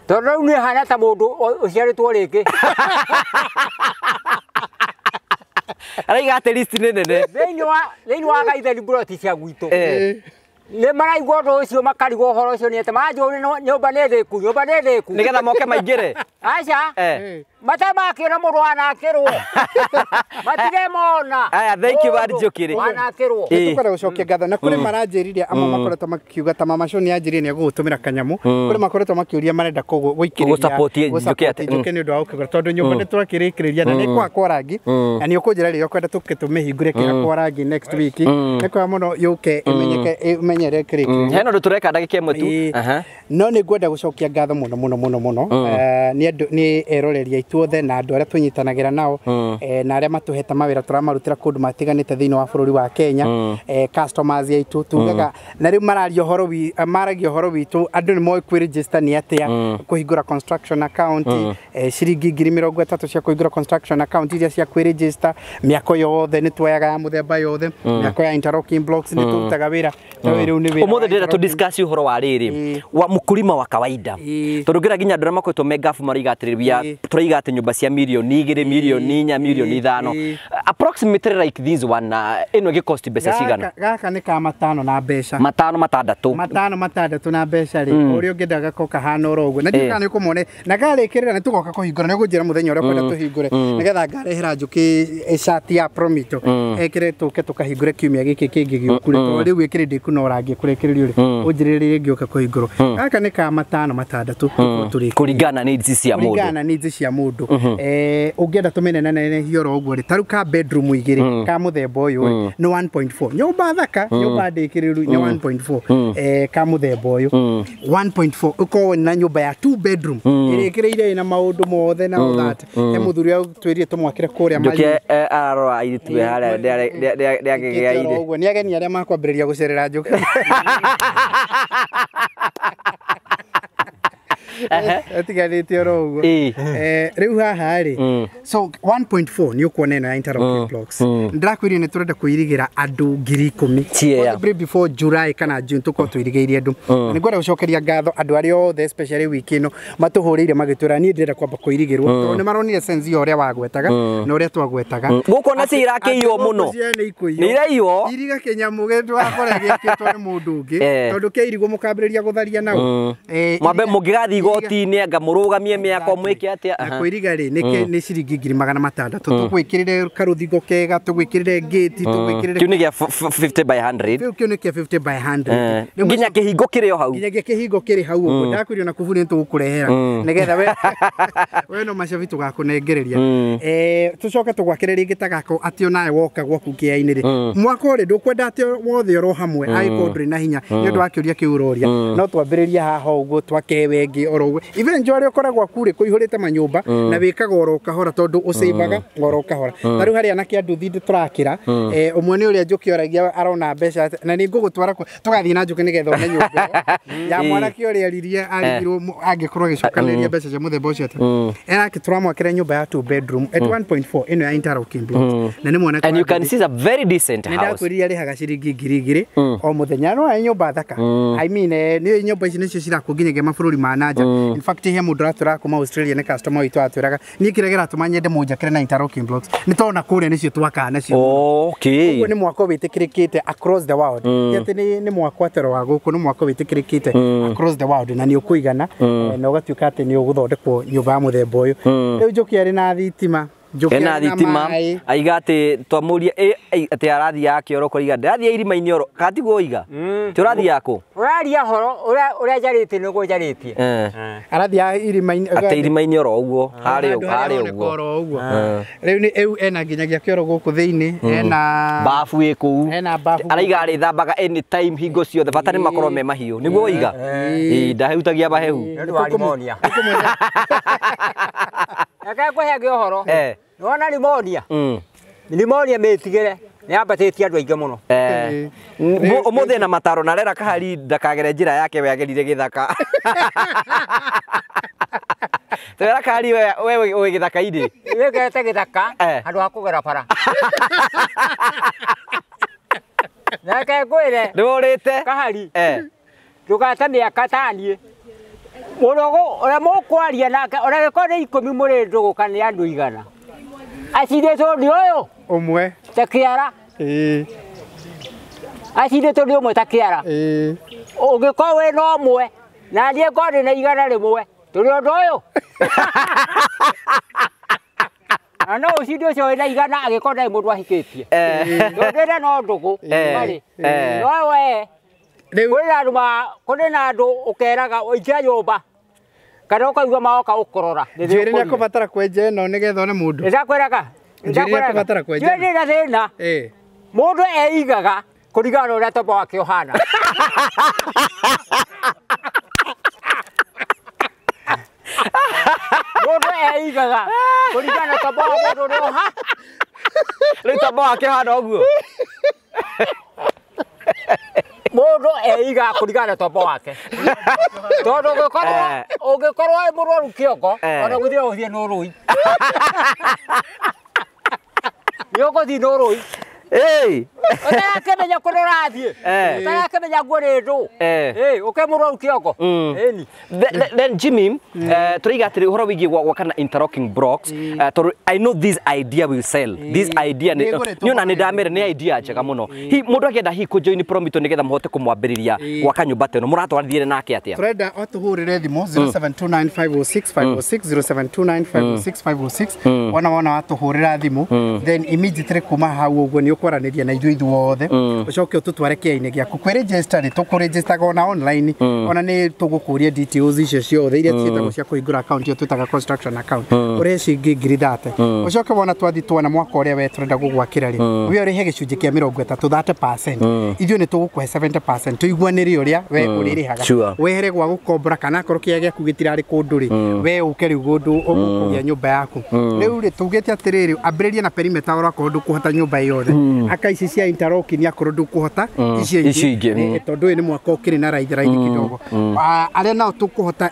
B: tondũ rĩu niĩ hana ta mũndũ ũciarĩtwo rĩngĩ.
A: Araiga atĩ list nĩ nene.
B: Thĩinĩ wa Gaitheri mburoti cia gwitũ nĩ maraigua ũndũ ũcio makarigwo ũhoro ũcio nĩ atĩ maranjũria nyũmba nĩ ndĩku, nyũmba nĩ ndĩku
A: nĩgetha moke maingĩre.
B: Aca matemakĩona mũndũ wanakĩrwo matige mona.
A: Aya, thank you Man Njũkĩ.
B: Wanakĩrwo.
C: Nĩtũkwenda gũcokia ngatho na kũrĩ maranjĩrire amwe makoretwo makiuga ta Mama Sean nĩanjĩrire nĩegũgũtũmĩra kanyamũ. Kũrĩ makoretwo makĩũria marenda gũikĩrĩria
A: Gũsupport Njũkĩ atĩ.
C: Njũkĩ nĩ ũndũ wa gũkĩgũra tondũ nyũmba nĩtũrakĩrĩkĩrĩria na nĩĩkũhakwo rangi na nĩ ũkũnjĩra rĩrĩa ũkwenda tũke tũmĩhingũre ĩkĩhakwo rangi next week. Nĩ kwega mũno yũke ĩmenyeke ĩmenyere ĩkĩrĩkĩrĩrio.
A: Hena ũndũ tũreka ndagĩka ĩmwe tu.
C: No nĩ ngwenda gũcokia ngatho mũno mũno mũno mũno nĩ andũ nĩ eroreri aitũ othe na andũ arĩa tũnyitanagĩra nao na arĩa matũhete mawĩra tũramarutĩra kũndũ matiganĩte thĩinĩ wa bũrũri wa Kenya. Customers aitũ tugaga na rĩu mararia ũhoro maragia ũhoro witũ andũ nĩ moĩ kwĩ-register nĩ atĩa kũhingũra construction account ciringi 30,000 cia kũhingũra construction account iria cia kwĩ-register mĩako yothe nĩ tuoyaga ya mũthemba yothe mĩako ya interlocking blocks nĩ tũrutaga wĩra ta rĩu nĩ wĩra
A: ũmũthĩ ndĩrenda tũ discuss ũhoro wa rĩrĩ wa mkulima wa kawaida tondũ ngĩra nginya andũ arĩa makoretwo me ngabu maraiga atĩrĩrĩ tũraiga atĩ nyũmba cia mirioni 2, mirioni 4, mirioni 5. Approximately like this one ĩno ĩgĩcost mbeca cigana?
C: Gaka nĩ ka matano na mbeca.
A: Matano matandatũ.
C: Matano matandatũ na mbeca rĩ, ũrĩa ũngĩenda gako kahana oro ũguo. Na ndiũĩ kana nĩ ũkũmone na karĩkĩrĩra nĩ tũgoka kũhingũra, nĩ ũkũnjĩra mũthenya ũrĩa ũkwenda tũhingũre nĩgetha ngarehera Njũkĩ icati ya Promito ekĩre tũke tũkahingũre kiumia gĩkĩ kĩngĩ gĩũku rĩ, tondũ rĩu ĩkĩrĩ ndĩkũnora ngĩkũrĩkĩrĩrio rĩ, ũnjĩrĩre rĩrĩa ngĩũka kũhingũrwo. Gaka nĩ ka matano matandatũ tũrĩ
A: kũringana na needs cia mũndũ.
C: Kũringana na needs cia mũndũ. Ũngĩenda tũmĩnenanenehie oro ũguo rĩ, ta rĩu ka bedroom 2 ka mũthemba ũyũ rĩ, nĩ 1.4. Nyũmba thaka, nyũmba ndĩkĩrĩru nĩ 1.4 ka mũthemba ũyũ. 1.4 ũkorwo na nyũmba ya 2 bedroom ĩrĩkĩrĩire ĩna maũndũ mothe na all that. He mũthuri twĩrire tũmwakĩre kũrĩa
A: Njũkĩ ararora airĩtu harĩa ndĩakĩgĩa
C: ũguo. Nĩ ageni arĩa makwambĩrĩria gũcerera Njũkĩ. Atiganĩte oro ũguo. Rĩu haha rĩ, so 1.4 nĩ ũkuona ĩno ya interlocking blocks. Ndĩrakwĩrire nĩ tũrenda kũirigĩra andũ 10,000. Possibly before July kana June tũkorwo tũirigĩire andũ. Na nĩngwenda gũcokeria ngatho andũ arĩa othe especially wiki ĩno matũhũrĩire magĩtwĩra niĩ ndĩrenda kwamba kũirigĩrwo, tondũ nĩ maronire sense ya ũrĩa wagwetaga na ũrĩa twagwetaga.
A: Gũkũ na cirakĩiywo mũno. Nĩ iraiywo.
C: Iriga kĩnyamũ gĩtwakora gĩakĩtwo nĩ mũndũ ũngĩ, tondũ kĩairigwo mũkambĩrĩria gũtharia nao.
A: Mwambe mũngĩgathiĩ igoti-inĩ anga mũrũgamie mĩako mwĩke atĩa?
C: Na kũiriga rĩ, nĩ ciringi 600,000. Tũgwĩkĩrĩre karũthingo kega, tũgwĩkĩrĩre gate, tũgwĩkĩrĩre
A: kĩu nĩ gĩa 50 by 100.
C: Kĩu nĩ kĩa 50 by 100.
A: Nginya kĩhingo kĩrĩ o hau.
C: Nginya kĩhingo kĩrĩ hau ũguo. Ndakwĩrio na kuburi nĩ tũgũkũrehera nĩgetha we no macabi tũgakũnengereria. Tũcoke tũgwakĩre rĩngĩ ta gako atĩ onawe woka gwaku kĩainĩ rĩ, mwako rĩ ndũkwenda atĩ wothe oro hamwe angĩkorwo ndũrĩ na hinya nĩ ũndũ wa kĩũria kĩu ũroria, no twambĩrĩrie haha ũguo twake wengĩ oro ũguo. Even njũa ũkoragwo kure kũihũrĩte manyũmba na wĩkaga oro kahora tondũ ũcĩmbaga oro kahora. Ta rĩu harĩa anake a nduthi tũrakĩra, ũmwe nĩ ũrĩa Njũkĩ oragia arona mbeca na nĩ ngũgũtwara tũgathiĩ na Njũkĩ nĩgetha one nyũmba ya mwanake ũrĩa aririe arigirwo angĩkorwo agĩcokanĩrĩria mbeca cia mũthemba ũcio atĩa. Enake tũramwakĩra nyũmba ya 2 bedroom at 1.4 ĩno ya interlocking blocks. Na nĩ mwanake.
A: And you can see it's a very decent house.
C: Nĩndakwĩrire arĩhaga ciringi 2,000 o mũthenya. No nĩ nyũmba thaka. I mean nĩ nyũmba ici nĩcio cirakwo nginyagia mabũrũri ma nanja. In fact he mũndũ ũratwĩraga kuma Australia nĩ customer witũ atwĩraga niĩ kĩrĩa kĩratũma nyende mũnjakĩre na interlocking blocks nĩ tondũ na kũrĩa nĩcio twakaga nacio.
A: Okay.
C: Ũguo nĩ mwako wĩtĩkĩrĩkĩte across the world. Ti atĩ nĩ mwako atero wa gũkũ, nĩ mwako wĩtĩkĩrĩkĩte across the world na nĩ ũkũigana na ũgatuĩka atĩ nĩ ũgũthondekwo nyũmba ya mũthemba ũyũ. Rĩu Njũkĩ arĩ na thitima.
A: Ena thitima aiga atĩ twamũria atĩ arathiaga kĩoro kũriga ndĩrathiĩ irima-inĩ oro katiguo oiga ti ũrathiaga kũ?
B: Ũraria horo ũrĩa njarĩtie nĩguo njarĩtie.
C: Arathiaga irima-inĩ
A: atĩ irima-inĩ oro ũguo harĩa ũguo.
C: Rĩu nĩ rĩu ena nginyagia kĩoro gũkũ thĩinĩ, ena
A: babu ĩ kũu,
C: ena babu
A: araiga arĩthambaga anytime hingo ciothe bata nĩ makorwo me mahiũ nĩguo oiga. Ndahutagia mahehu
B: nĩ ũndũ wa pneumonia. Reke ngũhe ũhoro. Nĩwona pneumonia? Pneumonia mĩtigĩre nĩ yambatĩtie andũ aingĩ mũno.
A: Ũmũthĩ na mataro na arera kahari ndakagere njĩra yake we agerire gĩthaka. Twera kahari we wĩ gĩthaka-inĩ.
B: Wĩgerete gĩthaka handũ ha kũgera bara. Reke ngwĩre
A: nĩũrĩte
B: kahari ndũgate mĩaka ta niĩ. Mũndũ ũrĩa mũkwaria nake ona gĩkorwo nĩ 10 mũrĩ ndũgũ kana nĩ andũ 100 acindĩtwo nĩ ũyũ
C: ũmwe
B: ta kĩara. Acindĩtwo nĩ ũmwe ta kĩara. Ũngĩkorwo wĩna ũmwe na niĩ ngorwo ndĩna 100 tũrĩ ũndũ ũyũ. Na no ũcinde ũcio wĩna 100 angĩkorwo ndarĩ mũndũ ahikĩtie. Tondũ no ndũgũ marĩ. No we kũrĩ na andũ ũkeraga ũingĩra nyũmba kana ũkaigua magoka ũkũrora.
C: Njuĩrĩ nĩ akũbatara kwenja ĩno nĩgetha one mũndũ.
B: Nĩndakwĩraga.
C: Njuĩrĩ nĩ akũbatara kwenja.
B: Njuĩrĩ ndĩna thĩna. Mũndũ eigaga kũringana na ũrĩa tombo wake ũhana. Mũndũ eigaga kũringana na tombo wa mũndũ ũrĩa ũhana.
A: Rĩu tombo wake ũhana ũguo.
B: Mũndũ eigaga kũringana na tombo wake. Tondũ ũngĩkorwo wĩ mũrwaru kĩongo ona gũthiĩ ũthiĩ no rũi. Nĩ ũgũthiĩ no rũi. Ũtarakĩmenya kũrĩa ũrathiĩ. Ũtarakĩmenya nguo nĩ ndũ. Ũke mũrwaru kĩongo. Ĩni.
A: Then Jimmy, tũraiga atĩrĩ ũhoro wĩgiĩ gwaka na interlocking blocks, tondũ I know this idea will sell. This idea nĩ ona nĩ ndamere nĩ idea njega mũno. Hi mũndũ akĩenda hi kũ join Promito nĩgetha mũhote kũmwambĩrĩria gwaka nyũmba ta ĩno, mũratwarithie nake atĩa?
C: Tũrenda o tũhũrĩre thimũ 0729506506 0729506506. Wona watũhũrĩra thimũ, then immediately kuma hau ũguo nĩ ũkwaranĩria na ithuĩ ithuothe, ũcoke ũtũtware kĩainĩ gĩaku kwĩregister. Nĩ tũkũregistaga ona online, ona nĩ tũgũkũria details icio ciothe iria ciĩtagwo cia kũhingũra account ĩyo twĩtaga construction account. Ũrĩhe ciringi 30,000, ũcoke wona twathi tuona mwaka ũrĩa we tũrenda gũgwakĩra rĩ, we ũrĩhe gĩcunjĩ kĩa 30, 30%, ithuĩ nĩ tũgũkũhe 70%, tũiguanĩre ũrĩa we ũrĩrĩhaga, wehere gwa gũkombora, kana akorwo kĩrĩa gĩaku gĩtirarĩ kũndũ rĩ, we ũke rĩu kũndũ ũkũgĩa nyũmba yaku. Rĩu rĩ, tugĩte atĩrĩrĩ, ambĩrĩria na perimeter oro akorwo ndũkũhota nyũmba yothe, aka ici cia interlocking akorwo ndũkũhota icio ingĩ, tondũ ũyũ nĩ mwaka ũkĩrĩ na raithi raithi kidogo. Arĩa nao tũkũhota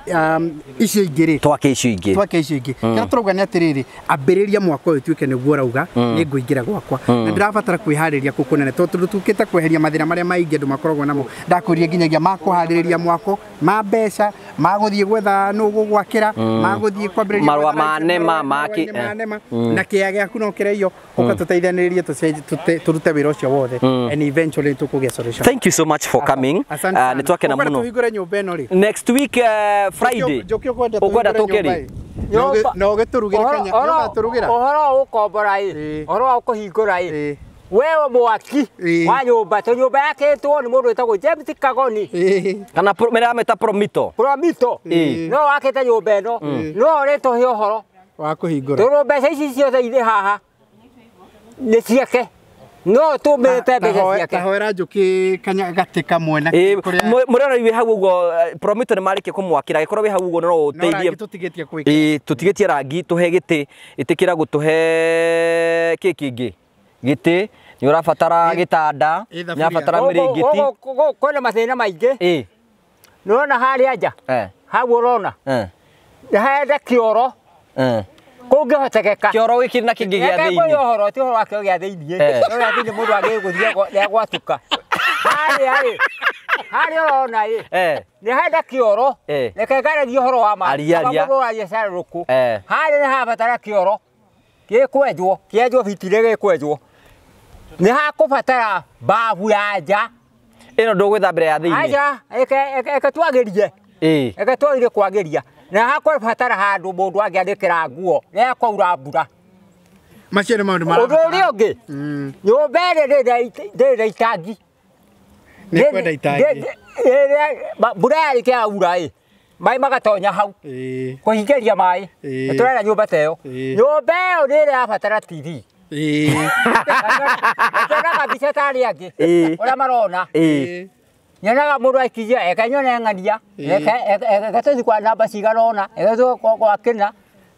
C: icio ingĩ rĩ,
A: twake icio ingĩ,
C: twake icio ingĩ. Kĩrĩa tũrauga nĩ atĩrĩrĩ, ambĩrĩria mwaka ũyũ tuĩke nĩguo ũrauga nĩ ngũingĩra gwakwa na ndĩrabatara kwĩharĩria kũu kũnene, tondũ tũkĩte kweheria mathĩna marĩa maingĩ andũ makoragwo namo. Ndakwĩrire nginyagia ma kũharĩrĩria mwako, ma mbeca, ma gũthiĩ gwetha nũ gũgwakĩra, ma gũthiĩ kwambĩrĩria
A: marũa ma nema ma
C: na kĩea gĩaku no kĩreio, ũka tũteithanĩrĩrie tũrute wĩra ũcio wothe, and eventually tũkũgĩa solution.
A: Thank you so much for coming. Nĩ twakena mũno.
C: Tũhingũre nyũmba ĩno rĩ
A: next week, Friday. Ũkwenda tũke rĩ?
C: No ũgĩtũrugĩre kanya, no ũgatũrugĩra.
B: Ũhoro wa gũkombora ĩ, ũhoro wa kũhingũra ĩ, wewe mwaki wa nyũmba, to nyũmba yakĩtwo nĩ mũndũ wĩtagwo James Kagoni,
A: kana mĩramĩta Promito.
B: Promito no wakĩte nyũmba ĩno, no ũrĩtũhe ũhoro
C: wa kũhingũra,
B: tondũ mbeca ici ciothe irĩ haha nĩ ciake, no tũmĩte mbeca ciake.
C: Tahoera njũkĩ kanya gatĩ kamwe na
A: kũrĩa mũrora wĩ hau ũguo. Promito nĩ marĩkia kũmwakĩra, agĩkorwo wĩ hau ũguo no ũteithie.
C: Tũtigĩtie gwĩkĩra,
A: tũtigĩtie rangi, tũhe gĩtĩ, ĩtĩkĩra gũtũhe kĩ kĩngĩ, gĩtĩ nĩ ũrabatara, gĩtanda nĩ ũrabatara, mĩrĩngĩti.
B: Kwĩna mathĩna maingĩ. Nĩ ũrona harĩa nja hau, ũrona nĩ henda kĩoro kũngĩhotekeka.
A: Kĩoro gĩkĩ na kĩngĩ gĩa thĩinĩ.
B: Ũhoro ti ũhoro wa kĩoro gĩa thĩinĩ, kĩoro gĩa thĩinĩ mũndũ agĩgũthiĩ nĩagwatuka. Harĩa ĩ, harĩa ũrona ĩ, nĩ henda kĩoro. Reke ngaragie ũhoro wa ma mũndũ ũraria carũrũkũ. Harĩa nĩ habatara kĩoro gĩkwenjwo, kĩenjwo bitirĩ gĩkwenjwo, nĩ hakũbatara babu ya nja
A: ĩno ndũgwĩthambĩra ya thĩinĩ.
B: Aca, eke twagĩrie, eke twagĩrie kwagĩria, na hakũbatara handũ mũndũ angĩanĩkĩra nguo rĩrĩa kwaura mbura.
C: Macio nĩ maũndũ.
B: Ũndũ ũrĩa ũngĩ, nyũmba ĩrĩ ndĩrĩ na itangi.
C: Nĩ kwenda itangi.
B: Mbura yarĩkia yaura ĩ, maĩ magatonya hau, kũhingĩria maĩ. Nĩ tũrenda nyũmba ta ĩyo. Nyũmba ĩyo nĩ ĩrabatara TV. Nyonaga mbica ta arĩa angĩ ũrĩa marona, nyonaga mũndũ akinyia, eke nyone ng'ania, eke tũthiĩ kwa namba cigana ũna, eke tũthiĩ kwa kĩna,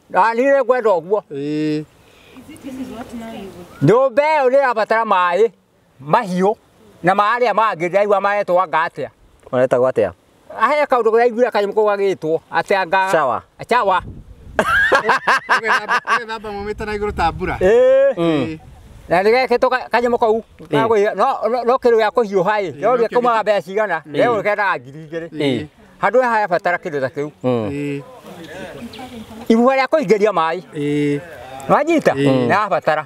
B: na niĩ ngwenda ũguo. Nyũmba ĩyo nĩ ĩrabatara maĩ mahiũ na marĩa mangĩ ndĩraigua maretwo anga atĩa.
A: Maretagwo atĩa?
B: He kaũndũ kũraiguire kanyamũ kau gagĩtwo atĩ anga
A: Chawa.
B: Chawa.
C: Ũgethamba maumĩte na igũrũ ta mbura.
B: Na nĩ gekĩtwo kanyamũ kau no kĩndũ gĩa kũhiũha ĩ, no gĩkũmaga mbeca cigana, rĩu kendaga 2,000. Handũ haha yabatara kĩndũ ta kĩu, ibuba rĩa kũingĩria maĩ, wanyita, nĩ yabatara.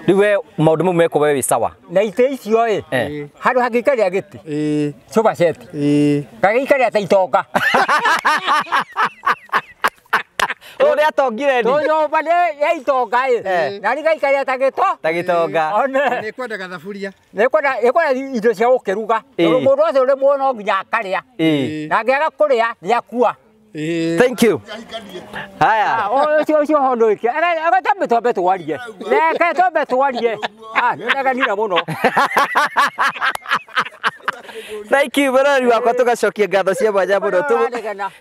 A: Rĩu we maũndũ mau mekwo we wĩ sawa.
B: Na itĩ icio ĩ, handũ hangĩikaria gĩtĩ sofa set gagĩikaria ta itonga.
A: Ũrĩa atongire
B: ni nyũmba nĩ ya itonga ĩ, na nĩ ta gĩto
A: ta gĩtonga.
C: Nĩ kwenda gathaburia,
B: nĩ kwenda indo cia gũkĩruga, tondũ mũndũ wothe ũrĩ muoyo no nginya akarĩa, na angĩaga kũrĩa nĩ akua.
A: Thank you. Haya.
B: Ũcio ũcio hondo ĩke. Aga twambe twarie. Reke twambe twarie. Ah, nĩ ndaganira mũno.
A: Thank you mũrori wakwa, tũgacokia ngatho cia mwanya mũno.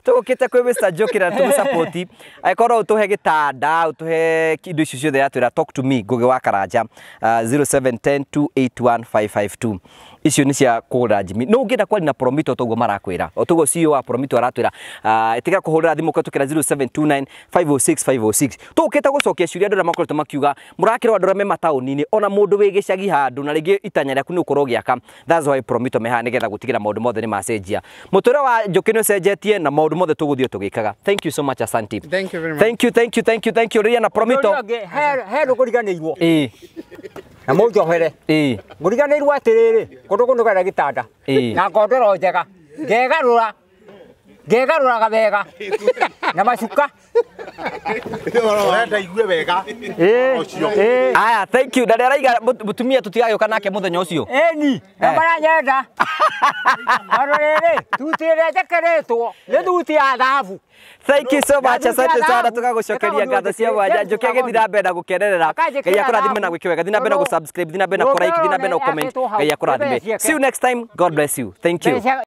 A: Tũgũkĩte kwĩ Mr. Njoki na tũmũsupport, angĩkorwo ũtũhe gĩtanda, ũtũhe indo icio ciothe yatwĩra, talk to me Ngugi wa Karanja, 0710281552. Icio nĩ cia kũgũrĩra Jimmy. No ũngĩenda kwaria na Promito toguo marakwĩra, o toguo CEO wa Promito aratwĩra, ĩtĩkĩra kũhũrĩra thimũ kũhetũkĩra 0729 506 506. Tũkĩte gũcokia ciũria andũ arĩa makoretwo makiuga mũrakĩrwo andũ arĩa me mataũni-inĩ, ona mũndũ wĩ gĩcagi handũ na rĩngĩ itanya rĩaku nĩ ũkorwo ũgĩaka. That's why Promito me haha nĩgetha gũtigĩra maũndũ mothe nĩ macenjia. Mũtũrĩre wa Njũkĩ nĩ ũcenjetie na maũndũ mothe tũgũthiĩ tũgĩkaga. Thank you so much, asante.
C: Thank you very much.
A: Thank you, thank you, thank you, thank you. Rĩria na Promito.
B: Ũndũ ũrĩa ũngĩ, he ndũkũriganĩirwo
A: Ĩĩ.
B: Na mũnjohere.
A: Ĩĩ.
B: Ngũriganĩirwo atĩrĩrĩ, kũndũ kũnũgera gĩtanda
A: Ĩĩ.
B: na ngondoro njega, ngegarũra ngegarũraga wega na macuka.
D: Ũrenda igue wega.
B: Ĩĩ, ĩĩ.
A: Aya, thank you. Na nĩ araiga mũtumia tũtigagĩũka nake mũthenya ũcio.
B: Ĩni, na maranyenda. Tondũ rĩrĩ, thuti ĩrĩa njĩkĩrĩtwo nĩ thuti ya thahabu.
A: Thank you so much.
B: Na
A: Asante sana,
B: thahabu.
A: tũgagũcokeria ngatho cia mwanya. Njũkĩ agĩthiĩ na mbere na gũkenerera.
B: Akanjĩkĩra
A: Ngai akũrathime na
B: thahabu.
A: gwĩke wega. Thiĩ na mbere na gũ-subscribe, thiĩ na mbere na kũ-like, thiĩ na mbere na gũ-comment.
B: Nyũmba ĩyo
A: Ngai akũrathime.
B: yakĩtwo hau.
A: See you next time. God bless you. Thank you.
B: Mbeca.